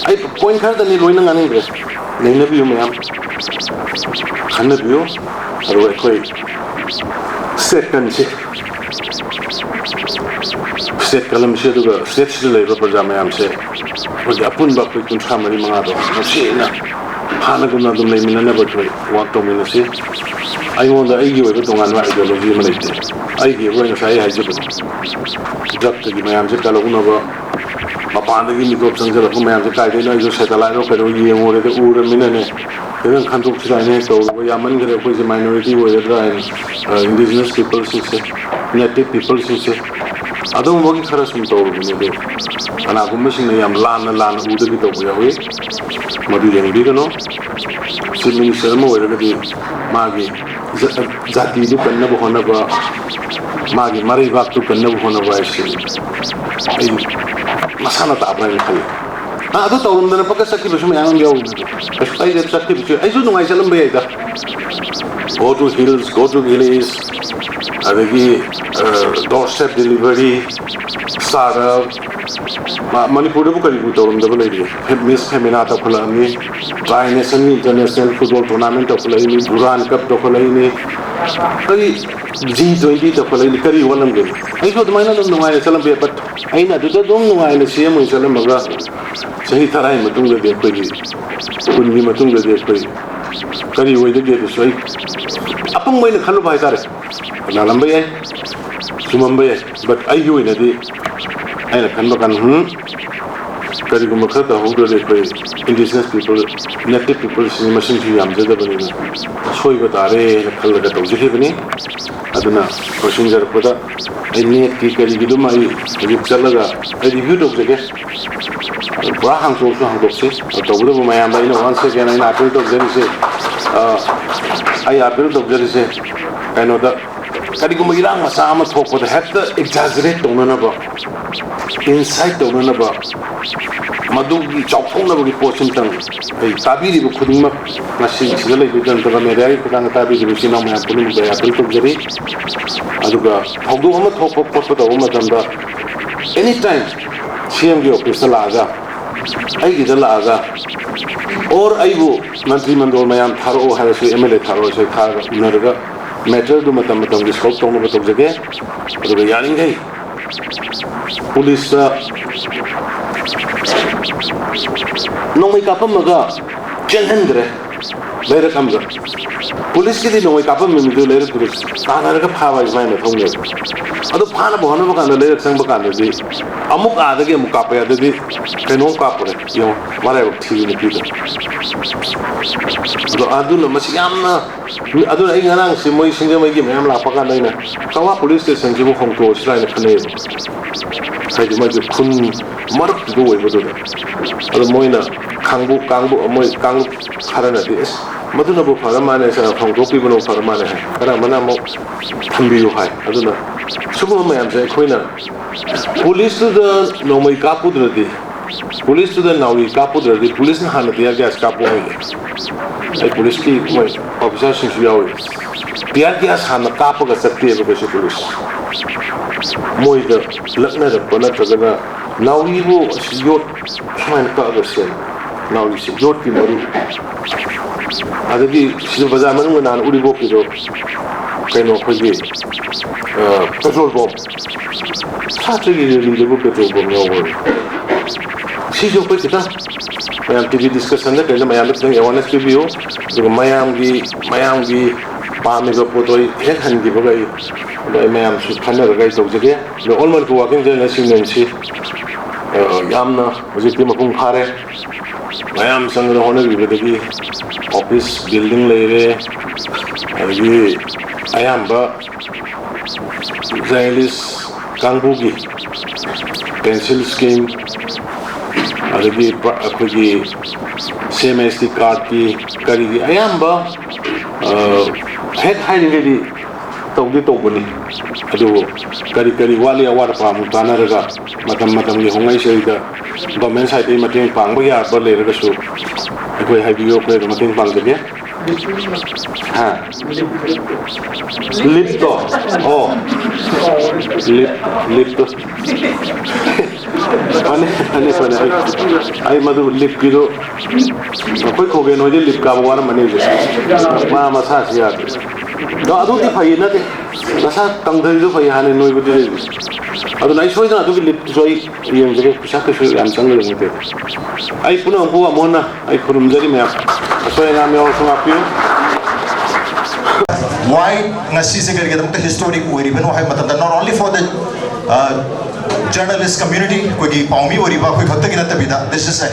ꯑꯩ ꯄꯣꯏꯟ ꯈꯔꯗꯅꯤ ꯂꯣꯏꯅ ꯉꯥꯡꯅꯤꯡꯗ꯭ꯔꯦ꯫ ꯅꯩꯅꯕꯤꯌꯨ ꯃꯌꯥꯝ꯫ ꯈꯟꯅꯕꯤꯌꯨ꯫ ꯑꯗꯨꯒ ꯑꯩꯈꯣꯏ ꯁ꯭ꯇꯦꯠ ꯀꯟꯁꯤ꯫ ꯁ꯭ꯇꯦꯠ ꯀꯂꯝꯁꯤ ꯑꯗꯨꯒ ꯁ꯭ꯇꯦꯠꯁꯤꯗ ꯂꯩꯔꯤꯕ ꯄ꯭ꯔꯖꯥ ꯃꯌꯥꯝꯁꯦ ꯑꯩꯈꯣꯏꯒꯤ ꯑꯄꯨꯟꯕ ꯑꯩꯈꯣꯏ ꯀꯨꯟꯊ꯭ꯔꯥ ꯃꯔꯤ ꯃꯉꯥꯗꯣ ꯅꯨꯡꯁꯤꯅ ꯍꯥꯟꯅꯒꯨꯝꯅ ꯑꯗꯨꯝ ꯂꯩꯃꯤꯟꯅꯅꯕ ꯑꯩꯈꯣꯏ ꯋꯥꯛ ꯇꯧꯃꯤꯟꯅꯁꯤ꯫ ꯑꯩꯉꯣꯟꯗ ꯑꯩꯒꯤ ꯑꯣꯏꯕ ꯇꯣꯉꯥꯟꯕ ꯑꯥꯏꯗꯤꯌꯣꯂꯣꯖꯤ ꯑꯃ ꯂꯩꯇꯦ꯫ ꯑꯩꯒꯤ ꯑꯣꯏꯅ ꯉꯁꯥꯏ ꯑꯩ ꯍꯥꯏꯖꯕꯗꯣ, ꯗ꯭ꯔꯛꯇꯒꯤ ꯃꯌꯥꯝꯁꯦ ꯀꯜꯍꯧꯅꯕ, ꯃꯄꯥꯟꯗꯒꯤ ꯃꯤꯀꯣꯞ ꯆꯪꯁꯤꯜꯂꯛꯄ ꯃꯌꯥꯝꯁꯦ ꯀꯥꯏꯗꯩꯅꯣ ꯑꯩꯁꯨ ꯁꯦꯇꯦꯂꯥꯏꯠꯂꯣ ꯀꯩꯅꯣ ꯌꯦꯡꯉꯨꯔꯦ, ꯑꯗꯨ ꯎꯔꯃꯤꯅꯅꯦ꯫ ꯈꯤꯇꯪ ꯈꯟꯗꯣꯛꯁꯤꯔꯥ ꯍꯥꯏꯅ ꯍꯦꯛ ꯇꯧꯔꯨꯕ, ꯌꯥꯝꯃꯟꯈ꯭ꯔꯦ, ꯑꯩꯈꯣꯏꯁꯦ ꯃꯥꯏꯅꯣꯔꯤꯇꯤ ꯑꯣꯏꯒꯗ꯭ꯔꯥ ꯍꯥꯏꯅ, ꯑ, ꯏꯟꯗꯤꯖꯤꯅꯁ ꯄꯤꯄꯜꯁꯤꯡꯁꯦ, ꯅꯦꯇꯤꯚ ꯄꯤꯄꯜꯁꯤꯡꯁꯦ, ꯑꯗꯨꯒꯨꯝꯕꯒꯤ ꯈꯔ ꯁꯨꯝ ꯇꯧꯔꯨꯕꯅꯦ꯫ ꯑꯗꯨ ꯀꯅꯥꯒꯨꯝꯕꯁꯤꯡꯅ ꯌꯥꯝ ꯂꯥꯟꯅ ꯂꯥꯟꯅ ꯎꯗꯒꯤ ꯇꯧꯕ ꯌꯥꯎꯏ, ꯃꯗꯨ ꯌꯦꯡꯕꯤꯒꯅꯨ꯫ ꯆꯤꯐ ꯃꯤꯅꯤꯁꯇꯔ ꯑꯃ ꯑꯣꯏꯔꯒꯗꯤ ꯃꯥꯒꯤ ꯖ-, ꯖꯥꯇꯤꯗꯨ ꯀꯟꯅꯕ ꯍꯣꯠꯅꯕ, ꯃꯥꯒꯤ ꯃꯔꯩꯕꯥꯛꯇꯨ ꯀꯟꯅꯕ ꯍꯣꯠꯅꯕ ꯍꯥꯏꯁꯤ ꯑꯩ ꯃꯁꯥꯅ ꯇꯥꯕ꯭ꯔꯥ ꯍꯥꯏꯅ ꯈꯜꯂꯤ꯫ ꯑ, ꯑꯗꯨ ꯇꯧꯔꯝꯗꯅ ꯄꯛꯀ ꯆꯠꯈꯤꯕꯁꯨ ꯃꯌꯥꯝ ꯑꯃ ꯌꯥꯎꯔꯤ꯫ ꯀꯩꯁꯨ ꯀꯥꯏꯗꯦ, ꯆꯠꯈꯤꯕꯁꯨ ꯌꯥꯏ꯫ ꯑꯩꯁꯨ ꯅꯨꯡꯉꯥꯏ ꯆꯠꯂꯝꯕ ꯌꯥꯏꯗ꯫ Go to hills, go to village, ꯑꯗꯒꯤ, ꯑ, doorstep delivery, startup, ꯃ-, ꯃꯅꯤꯄꯨꯔꯗꯕꯨ ꯀꯔꯤꯕꯨ ꯇꯧꯔꯝꯗꯕ ꯂꯩꯔꯤ? ꯃꯤꯁ ꯐꯦꯃꯤꯅꯥ ꯇꯧꯈꯠꯂꯛꯑꯅꯤ, ꯇ꯭ꯔꯥꯏ ꯅꯦꯁꯟꯒꯤ ꯏꯟꯇꯔꯅꯦꯁꯅꯦꯜ ꯐꯨꯠꯕꯣꯜ ꯇꯣꯔꯅꯥꯃꯦꯟ ꯇꯧꯈꯠꯂꯛꯏꯅꯤ, ꯗꯨꯔꯥꯟ ꯀꯞ ꯇꯧꯈꯠꯂꯛꯏꯅꯤ, ꯀꯔꯤ ꯖꯤ ꯇ꯭ꯋꯦꯟꯇꯤ ꯇꯧꯈꯠꯂꯛꯏꯅꯤ, ꯀꯔꯤ ꯋꯥꯠꯂꯝꯒꯦ? ꯑꯩꯁꯨ ꯑꯗꯨꯃꯥꯏꯅ ꯑꯗꯨꯝ ꯅꯨꯡꯉꯥꯏꯅ ꯆꯠꯂꯝꯕ ꯌꯥꯏ, but ꯑꯩꯅ ꯑꯗꯨꯗ ꯑꯗꯨꯝ ꯅꯨꯡꯉꯥꯏꯅ ꯁꯤ ꯑꯦꯝ ꯑꯣꯏꯅ ꯆꯠꯂꯝꯃꯒ ꯆꯍꯤ ꯇꯔꯥꯒꯤ ꯃꯇꯨꯡꯗꯗꯤ ꯑꯩꯈꯣꯏꯒꯤ, ꯀꯨꯟꯒꯤ ꯃꯇꯨꯡꯗꯗꯤ ꯑꯩꯈꯣꯏ ꯀꯔꯤ ꯑꯣꯏꯗꯒꯦ? ꯑꯗꯨꯁꯨ ꯑꯩ ꯑꯄꯪꯕ ꯑꯩꯅ ꯈꯜꯂꯨꯕ ꯍꯥꯏꯇꯥꯔꯦ꯫ ꯂꯥꯜꯂꯝꯕ ꯌꯥꯏ, ꯆꯨꯝꯃꯝꯕ ꯌꯥꯏ, but ꯑꯩꯒꯤ ꯑꯣꯏꯅꯗꯤ ꯑꯩꯅ ꯈꯟꯕ ꯀꯥꯟꯗ, ꯍꯝ, ꯀꯔꯤꯒꯨꯝꯕ ꯈꯔ ꯇꯧꯍꯧꯗ꯭ꯔꯗꯤ ꯑꯩꯈꯣꯏ indigenous people, native people ꯁꯤꯡ ꯃꯁꯤꯡꯁꯨ ꯌꯥꯝꯖꯗꯕꯅꯤꯅ ꯁꯣꯏꯕ ꯇꯥꯔꯦꯅ ꯈꯜꯂꯒ ꯇꯧꯖꯈꯤꯕꯅꯤ꯫ ꯑꯗꯨꯅ ꯂꯣꯏꯁꯤꯟꯖꯔꯛꯄꯗ ꯑꯩ ꯅꯦꯠꯀꯤ ꯀꯔꯤꯒꯤꯗꯨꯃ ꯑꯩ ꯍꯧꯖꯤꯛ ꯆꯠꯂꯒ ꯑꯩ review ꯇꯧꯖꯒꯦ꯫ ꯄꯨꯔꯥ ꯍꯥꯡꯇꯣꯛꯁꯨ ꯍꯥꯡꯗꯣꯛꯁꯤ꯫ ꯇꯧꯕꯇꯕꯨ ꯃꯌꯥꯝꯗ ꯑꯩꯅ once again ꯑꯩꯅ appeal ꯇꯧꯖꯔꯤꯁꯦ, ꯑ, ꯑꯩ appeal ꯇꯧꯖꯔꯤꯁꯦ ꯀꯩꯅꯣꯗ, ꯀꯔꯤꯒꯨꯝꯕ ꯏꯔꯥꯡ ꯃꯆꯥ ꯑꯃ ꯊꯣꯛꯄꯗ ꯍꯦꯛꯇ exaggerate ꯇꯧꯅꯅꯕ, incite ꯇꯧꯅꯅꯕ, ꯃꯗꯨꯒꯤ ꯆꯥꯎꯊꯣꯛꯅꯕꯒꯤ ꯄꯣꯠꯁꯤꯃꯇꯪ ꯑꯩ ꯇꯥꯕꯤꯔꯤꯕ ꯈꯨꯗꯤꯡꯃꯛ, ꯉꯁꯤ ꯁꯤꯗ ꯂꯩꯕ ꯖꯅꯇ ꯃꯦꯗꯤꯌꯥꯒꯤ ꯈꯨꯠꯊꯥꯡꯗ ꯇꯥꯕꯤꯔꯤꯕ ꯏꯆꯤꯜ ꯏꯅꯥꯎ ꯃꯌꯥꯝ ꯄꯨꯝꯅꯃꯛꯇ ꯑꯩ appeal ꯇꯧꯖꯔꯤ꯫ ꯑꯗꯨꯒ ꯊꯧꯗꯣꯛ ꯑꯃ ꯊꯣꯛꯄ ꯈꯣꯠꯄ ꯇꯧꯕ ꯃꯇꯝꯗ any time ꯁꯤ ꯑꯦꯝꯒꯤ ꯑꯣꯐꯤꯁꯇ ꯂꯥꯛꯑꯒ, ꯑꯩꯒꯤꯗ ꯂꯥꯛꯑꯒ, or ꯑꯩꯕꯨ ꯃꯟꯇ꯭ꯔꯤ ꯃꯟꯗꯣꯜ ꯃꯌꯥꯝ ꯊꯥꯔꯛꯑꯣ ꯍꯥꯏꯔꯁꯨ, ꯑꯦꯝ ꯑꯦꯜ ꯑꯦ ꯊꯥꯔꯛꯑꯣ ꯍꯥꯏꯔꯁꯨ, ꯑꯩ ꯊꯥꯔꯒ ꯎꯅꯔꯒ matter ꯗꯨ ꯃꯇꯝ ꯃꯇꯝꯒꯤ solve ꯇꯧꯅꯕ ꯇꯧꯖꯒꯦ꯫ ꯑꯗꯨꯒ ꯌꯥꯔꯤꯈꯩ ꯄꯨꯂꯤꯁꯇ ꯅꯣꯡꯃꯩ ꯀꯥꯞꯄꯝꯃꯒ ꯆꯦꯟꯍꯟꯈ꯭ꯔꯦ ꯂꯩꯔꯛ ꯑꯃꯗ꯫ ꯄꯨꯂꯤꯁꯀꯤꯗꯤ ꯅꯣꯡꯃꯩ ꯀꯥꯞꯄꯝꯃꯤ ꯃꯤꯗꯨ ꯂꯩꯔꯛꯇꯨꯗ ꯇꯥꯟꯅꯔꯒ ꯐꯥꯕ ꯍꯥꯏꯁꯦ ꯃꯥꯏ ꯃꯊꯧꯅꯦꯕ꯫ ꯑꯗꯨ ꯐꯥꯅꯕ ꯍꯣꯠꯅꯕ ꯀꯥꯟꯗ ꯂꯩꯔꯛ ꯆꯪꯕ ꯀꯥꯟꯗꯗꯤ ꯑꯃꯨꯛ ꯑꯥꯗꯒꯤ ꯑꯃꯨꯛ ꯀꯥꯞꯄꯦ꯫ ꯑꯗꯨꯗꯤ ꯀꯩꯅꯣꯝ ꯀꯥꯞꯄꯨꯔꯦ, ꯌꯦꯡꯉꯣ, ꯃꯔꯥꯏꯕꯛ ꯊꯤꯕ ꯅꯨꯄꯤꯗꯣ꯫ ꯑꯗꯣ ꯑꯗꯨꯅ ꯃꯁꯤ ꯌꯥꯝꯅ, ꯑꯗꯨꯅ ꯑꯩ ꯉꯔꯥꯡꯁꯦ ꯃꯣꯏ ꯁꯤꯡꯖꯃꯩꯒꯤ ꯃꯌꯥꯝ ꯂꯥꯛꯄ ꯀꯥꯟꯗ ꯑꯩꯅ ꯀꯛꯋꯥ ꯄꯨꯂꯤꯁ ꯁ꯭ꯇꯦꯁꯟꯁꯤꯕꯨ ꯍꯣꯡꯇꯣꯛꯑꯁꯤꯔꯥ ꯍꯥꯏꯅ ꯈꯟꯅꯩꯌꯦꯕ꯫ ꯍꯥꯏꯗꯤ ꯃꯣꯏꯒꯤ ꯈꯨꯟ ꯃꯔꯛꯇꯨꯗ ꯑꯣꯏꯕꯗꯨꯗ꯫ ꯑꯗꯣ ꯃꯣꯏꯅ ꯀꯥꯡꯕꯨ, ꯀꯥꯡꯕꯨ, ꯃꯣꯏ ꯀꯥꯡꯂꯨꯞ ꯈꯔꯅꯗꯤ, "ꯑꯁ, ꯃꯗꯨꯅꯕꯨ ꯐꯔ ꯃꯥꯜꯂꯦ, ꯁꯥꯔ, ꯍꯣꯡꯗꯣꯛꯄꯤꯕꯅꯕꯨ ꯐꯔ ꯃꯥꯜꯂꯦ" ꯍꯥꯏ, ꯈꯔ ꯑꯃꯅ ꯑꯃꯨꯛ ꯊꯝꯕꯤꯌꯨ ꯍꯥꯏ꯫ ꯑꯗꯨꯅ ꯁꯤꯒꯨꯝꯕ ꯃꯌꯥꯝꯁꯦ ꯑꯩꯈꯣꯏꯅ ꯄꯨꯂꯤꯁꯇꯨꯗ ꯅꯣꯡꯃꯩ ꯀꯥꯞꯄꯨꯗ꯭ꯔꯗꯤ, ꯄꯨꯂꯤꯁꯇꯨꯗ ꯅꯥꯎꯔꯤ ꯀꯥꯞꯄꯨꯗ꯭ꯔꯗꯤ, ꯄꯨꯂꯤꯁꯅ ꯍꯥꯟꯅ tear gas ꯀꯥꯞꯄꯨ ꯍꯥꯏꯌꯦ꯫ ꯑꯩ ꯄꯨꯂꯤꯁꯀꯤ ꯃꯣꯏ ꯑꯣꯐꯤꯁꯥꯔꯁꯤꯡꯁꯨ ꯌꯥꯎꯏ꯫ Tear gas ꯍꯥꯟꯅ ꯀꯥꯞꯄꯒ ꯆꯠꯇꯦꯕ ꯀꯩꯁꯨ ꯄꯨꯂꯤꯁ꯫ ꯃꯣꯏꯗ ꯂꯛꯅꯔꯛꯄ ꯅꯠꯇ꯭ꯔꯒꯅ ꯅꯥꯎꯔꯤꯕꯨ ꯑꯁꯤ ꯌꯣꯠ ꯁꯨꯃꯥꯏꯅ ꯀꯛꯑꯒ ꯁꯦꯝꯕ꯫ ꯅꯥꯎꯔꯤꯁꯦ ꯌꯣꯠꯀꯤ ꯃꯔꯨ꯫ ꯑꯗꯒꯤ ꯁꯤꯗ ꯕꯖꯥꯔ ꯃꯅꯨꯡꯗ ꯅꯍꯥꯟ ꯎꯔꯤꯄꯣꯛꯀꯤꯗꯣ ꯀꯩꯅꯣ ꯑꯩꯈꯣꯏꯒꯤ, ꯑ, ꯄꯦꯇ꯭ꯔꯣꯜ ꯄꯝ꯫ ꯁꯥꯇ꯭ꯔꯒꯤ ꯔꯦꯂꯤꯗꯕꯨ ꯄꯦꯇ꯭ꯔꯣꯜ ꯄꯝ ꯌꯥꯎꯕ꯭ꯔꯣ? ꯁꯤꯁꯨ ꯑꯩꯈꯣꯏ ꯈꯤꯇꯪ ꯃꯌꯥꯝ ꯇꯤ ꯚꯤ ꯗꯤꯁꯀꯁꯟꯗ ꯀꯩꯗ ꯃꯌꯥꯝꯗ ꯈꯤꯇꯪ ꯑꯦꯋꯥꯔꯅꯦꯁ ꯄꯤꯕꯤꯌꯨ꯫ ꯑꯗꯨꯒ ꯃꯌꯥꯝꯒꯤ, ꯃꯌꯥꯝꯒꯤ ꯄꯥꯝꯃꯤꯕ ꯄꯣꯠꯇꯣ ꯑꯩ ꯍꯦꯛ ꯍꯟꯈꯤꯕꯒ ꯑꯩ, ꯑꯗꯣ ꯑꯩ ꯃꯌꯥꯝꯁꯨ ꯈꯟꯅꯔꯒ ꯑꯩ ꯇꯧꯖꯒꯦ꯫ ꯑꯗꯣ ꯑꯣꯜ ꯃꯅꯤꯄꯨꯔ ꯋꯥꯀꯤꯡ ꯖꯦꯅꯔꯦꯜ ꯌꯨꯅꯤꯌꯟꯁꯤ, ꯑ, ꯌꯥꯝꯅ ꯍꯧꯖꯤꯛꯇꯤ ꯃꯄꯨꯡ ꯐꯥꯔꯦ꯫ ꯃꯌꯥꯝ ꯆꯪꯗꯅ ꯍꯣꯠꯅꯕꯤꯕꯗꯒꯤ ꯑꯣꯐꯤꯁ ꯕꯤꯜꯗꯤꯡ ꯂꯩꯔꯦ, ꯑꯗꯒꯤ ꯑꯌꯥꯝꯕ ꯖꯔꯅꯦꯂꯤꯁ ꯀꯥꯡꯕꯨꯒꯤ ꯄꯦꯟꯁꯤꯜ ꯁ꯭ꯀꯤꯝ, ꯑꯗꯒꯤ ꯄ-, ꯑꯩꯈꯣꯏꯒꯤ ꯁꯤ ꯑꯦꯝ ꯑꯦꯁ ꯇꯤ ꯀꯥꯔꯠꯀꯤ ꯀꯔꯤꯒꯤ ꯑꯌꯥꯝꯕ, ꯑ, ꯍꯦꯛ ꯍꯥꯏꯔꯤꯉꯩꯗꯤ ꯇꯧꯗꯤ ꯇꯧꯕꯅꯤ꯫ ꯑꯗꯨꯕꯨ ꯀꯔꯤ ꯀꯔꯤ ꯋꯥꯠꯂꯤ ꯑꯋꯥꯠ ꯑꯄꯥ ꯑꯃꯨꯛ ꯇꯥꯟꯅꯔꯒ ꯃꯇꯝ ꯃꯇꯝꯒꯤ ꯍꯣꯡꯂꯛꯏꯁꯤꯗꯩꯗ ꯒꯣꯔꯃꯦꯟ ꯁꯥꯏꯠꯇꯒꯤ ꯃꯇꯦꯡ ꯄꯥꯡꯕ ꯌꯥꯕ ꯂꯩꯔꯒꯁꯨ ꯑꯩꯈꯣꯏ ꯍꯥꯏꯕꯤꯌꯨ, ꯑꯩꯈꯣꯏ ꯑꯗꯨꯝ ꯃꯇꯦꯡ ꯄꯥꯡꯖꯒꯦ꯫ ꯍꯥ? ꯂꯤꯞꯇꯣ? ꯑꯣ꯫ ꯂꯤꯞ, ꯂꯤꯞꯇꯣ꯫ ꯐꯅꯤ, ꯐꯅꯤ, ꯐꯅꯤ꯫ ꯑꯩ, ꯑꯩ ꯃꯗꯨ ꯂꯤꯞꯀꯤꯗꯨ, ꯑꯩꯈꯣꯏ ꯈꯣꯒꯦꯟ ꯍꯣꯏꯗꯤ ꯂꯤꯞ ꯀꯥꯕ ꯋꯥꯔꯝꯃꯅꯤ ꯍꯧꯖꯤꯛ꯫ ꯃꯥ ꯃꯁꯥꯁꯤ ꯌꯥꯗ꯭ꯔꯦ꯫ ꯑꯗꯣ ꯑꯗꯨꯗꯤ ꯐꯩ ꯅꯠꯇꯦ꯫ ꯅꯁꯥ ꯀꯪꯊꯔꯤꯗꯣ ꯐꯩ, ꯍꯥꯟꯅ ꯅꯣꯏꯕꯗꯤ ꯂꯩꯕꯅꯤ꯫ ꯑꯗꯨꯅ ꯑꯩ ꯁꯣꯏꯗꯅ ꯑꯗꯨꯒꯤ ꯂꯤꯞꯇꯨꯁꯨ ꯑꯩ ꯌꯦꯡꯖꯒꯦ꯫ ꯄꯩꯁꯥ ꯀꯩꯁꯨ ꯌꯥꯝ ꯆꯪꯒꯗꯕ ꯅꯠꯇꯦ꯫ ꯑꯩ ꯄꯨꯝꯅꯃꯛꯄꯨ ꯑꯃꯨꯛ ꯍꯟꯅ ꯑꯩ ꯈꯨꯔꯨꯝꯖꯔꯤ ꯃꯌꯥꯝ꯫ ꯑꯁꯣꯏ ꯑꯉꯥꯝ ꯌꯥꯎꯔꯁꯨ ꯉꯥꯛꯄꯤꯌꯨ꯫ Why ꯉꯁꯤꯁꯦ ꯀꯔꯤꯒꯤꯗꯃꯛꯇ historic ꯑꯣꯏꯔꯤꯕꯅꯣ ꯍꯥꯏꯕ ꯃꯇꯝꯗ, not only for the, uh, journalist community, ꯑꯩꯈꯣꯏꯒꯤ ꯄꯥꯎꯃꯤ ꯑꯣꯏꯔꯤꯕ ꯑꯩꯈꯣꯏ ꯈꯛꯇꯒꯤ ꯅꯠꯇꯕꯤꯗ, this is a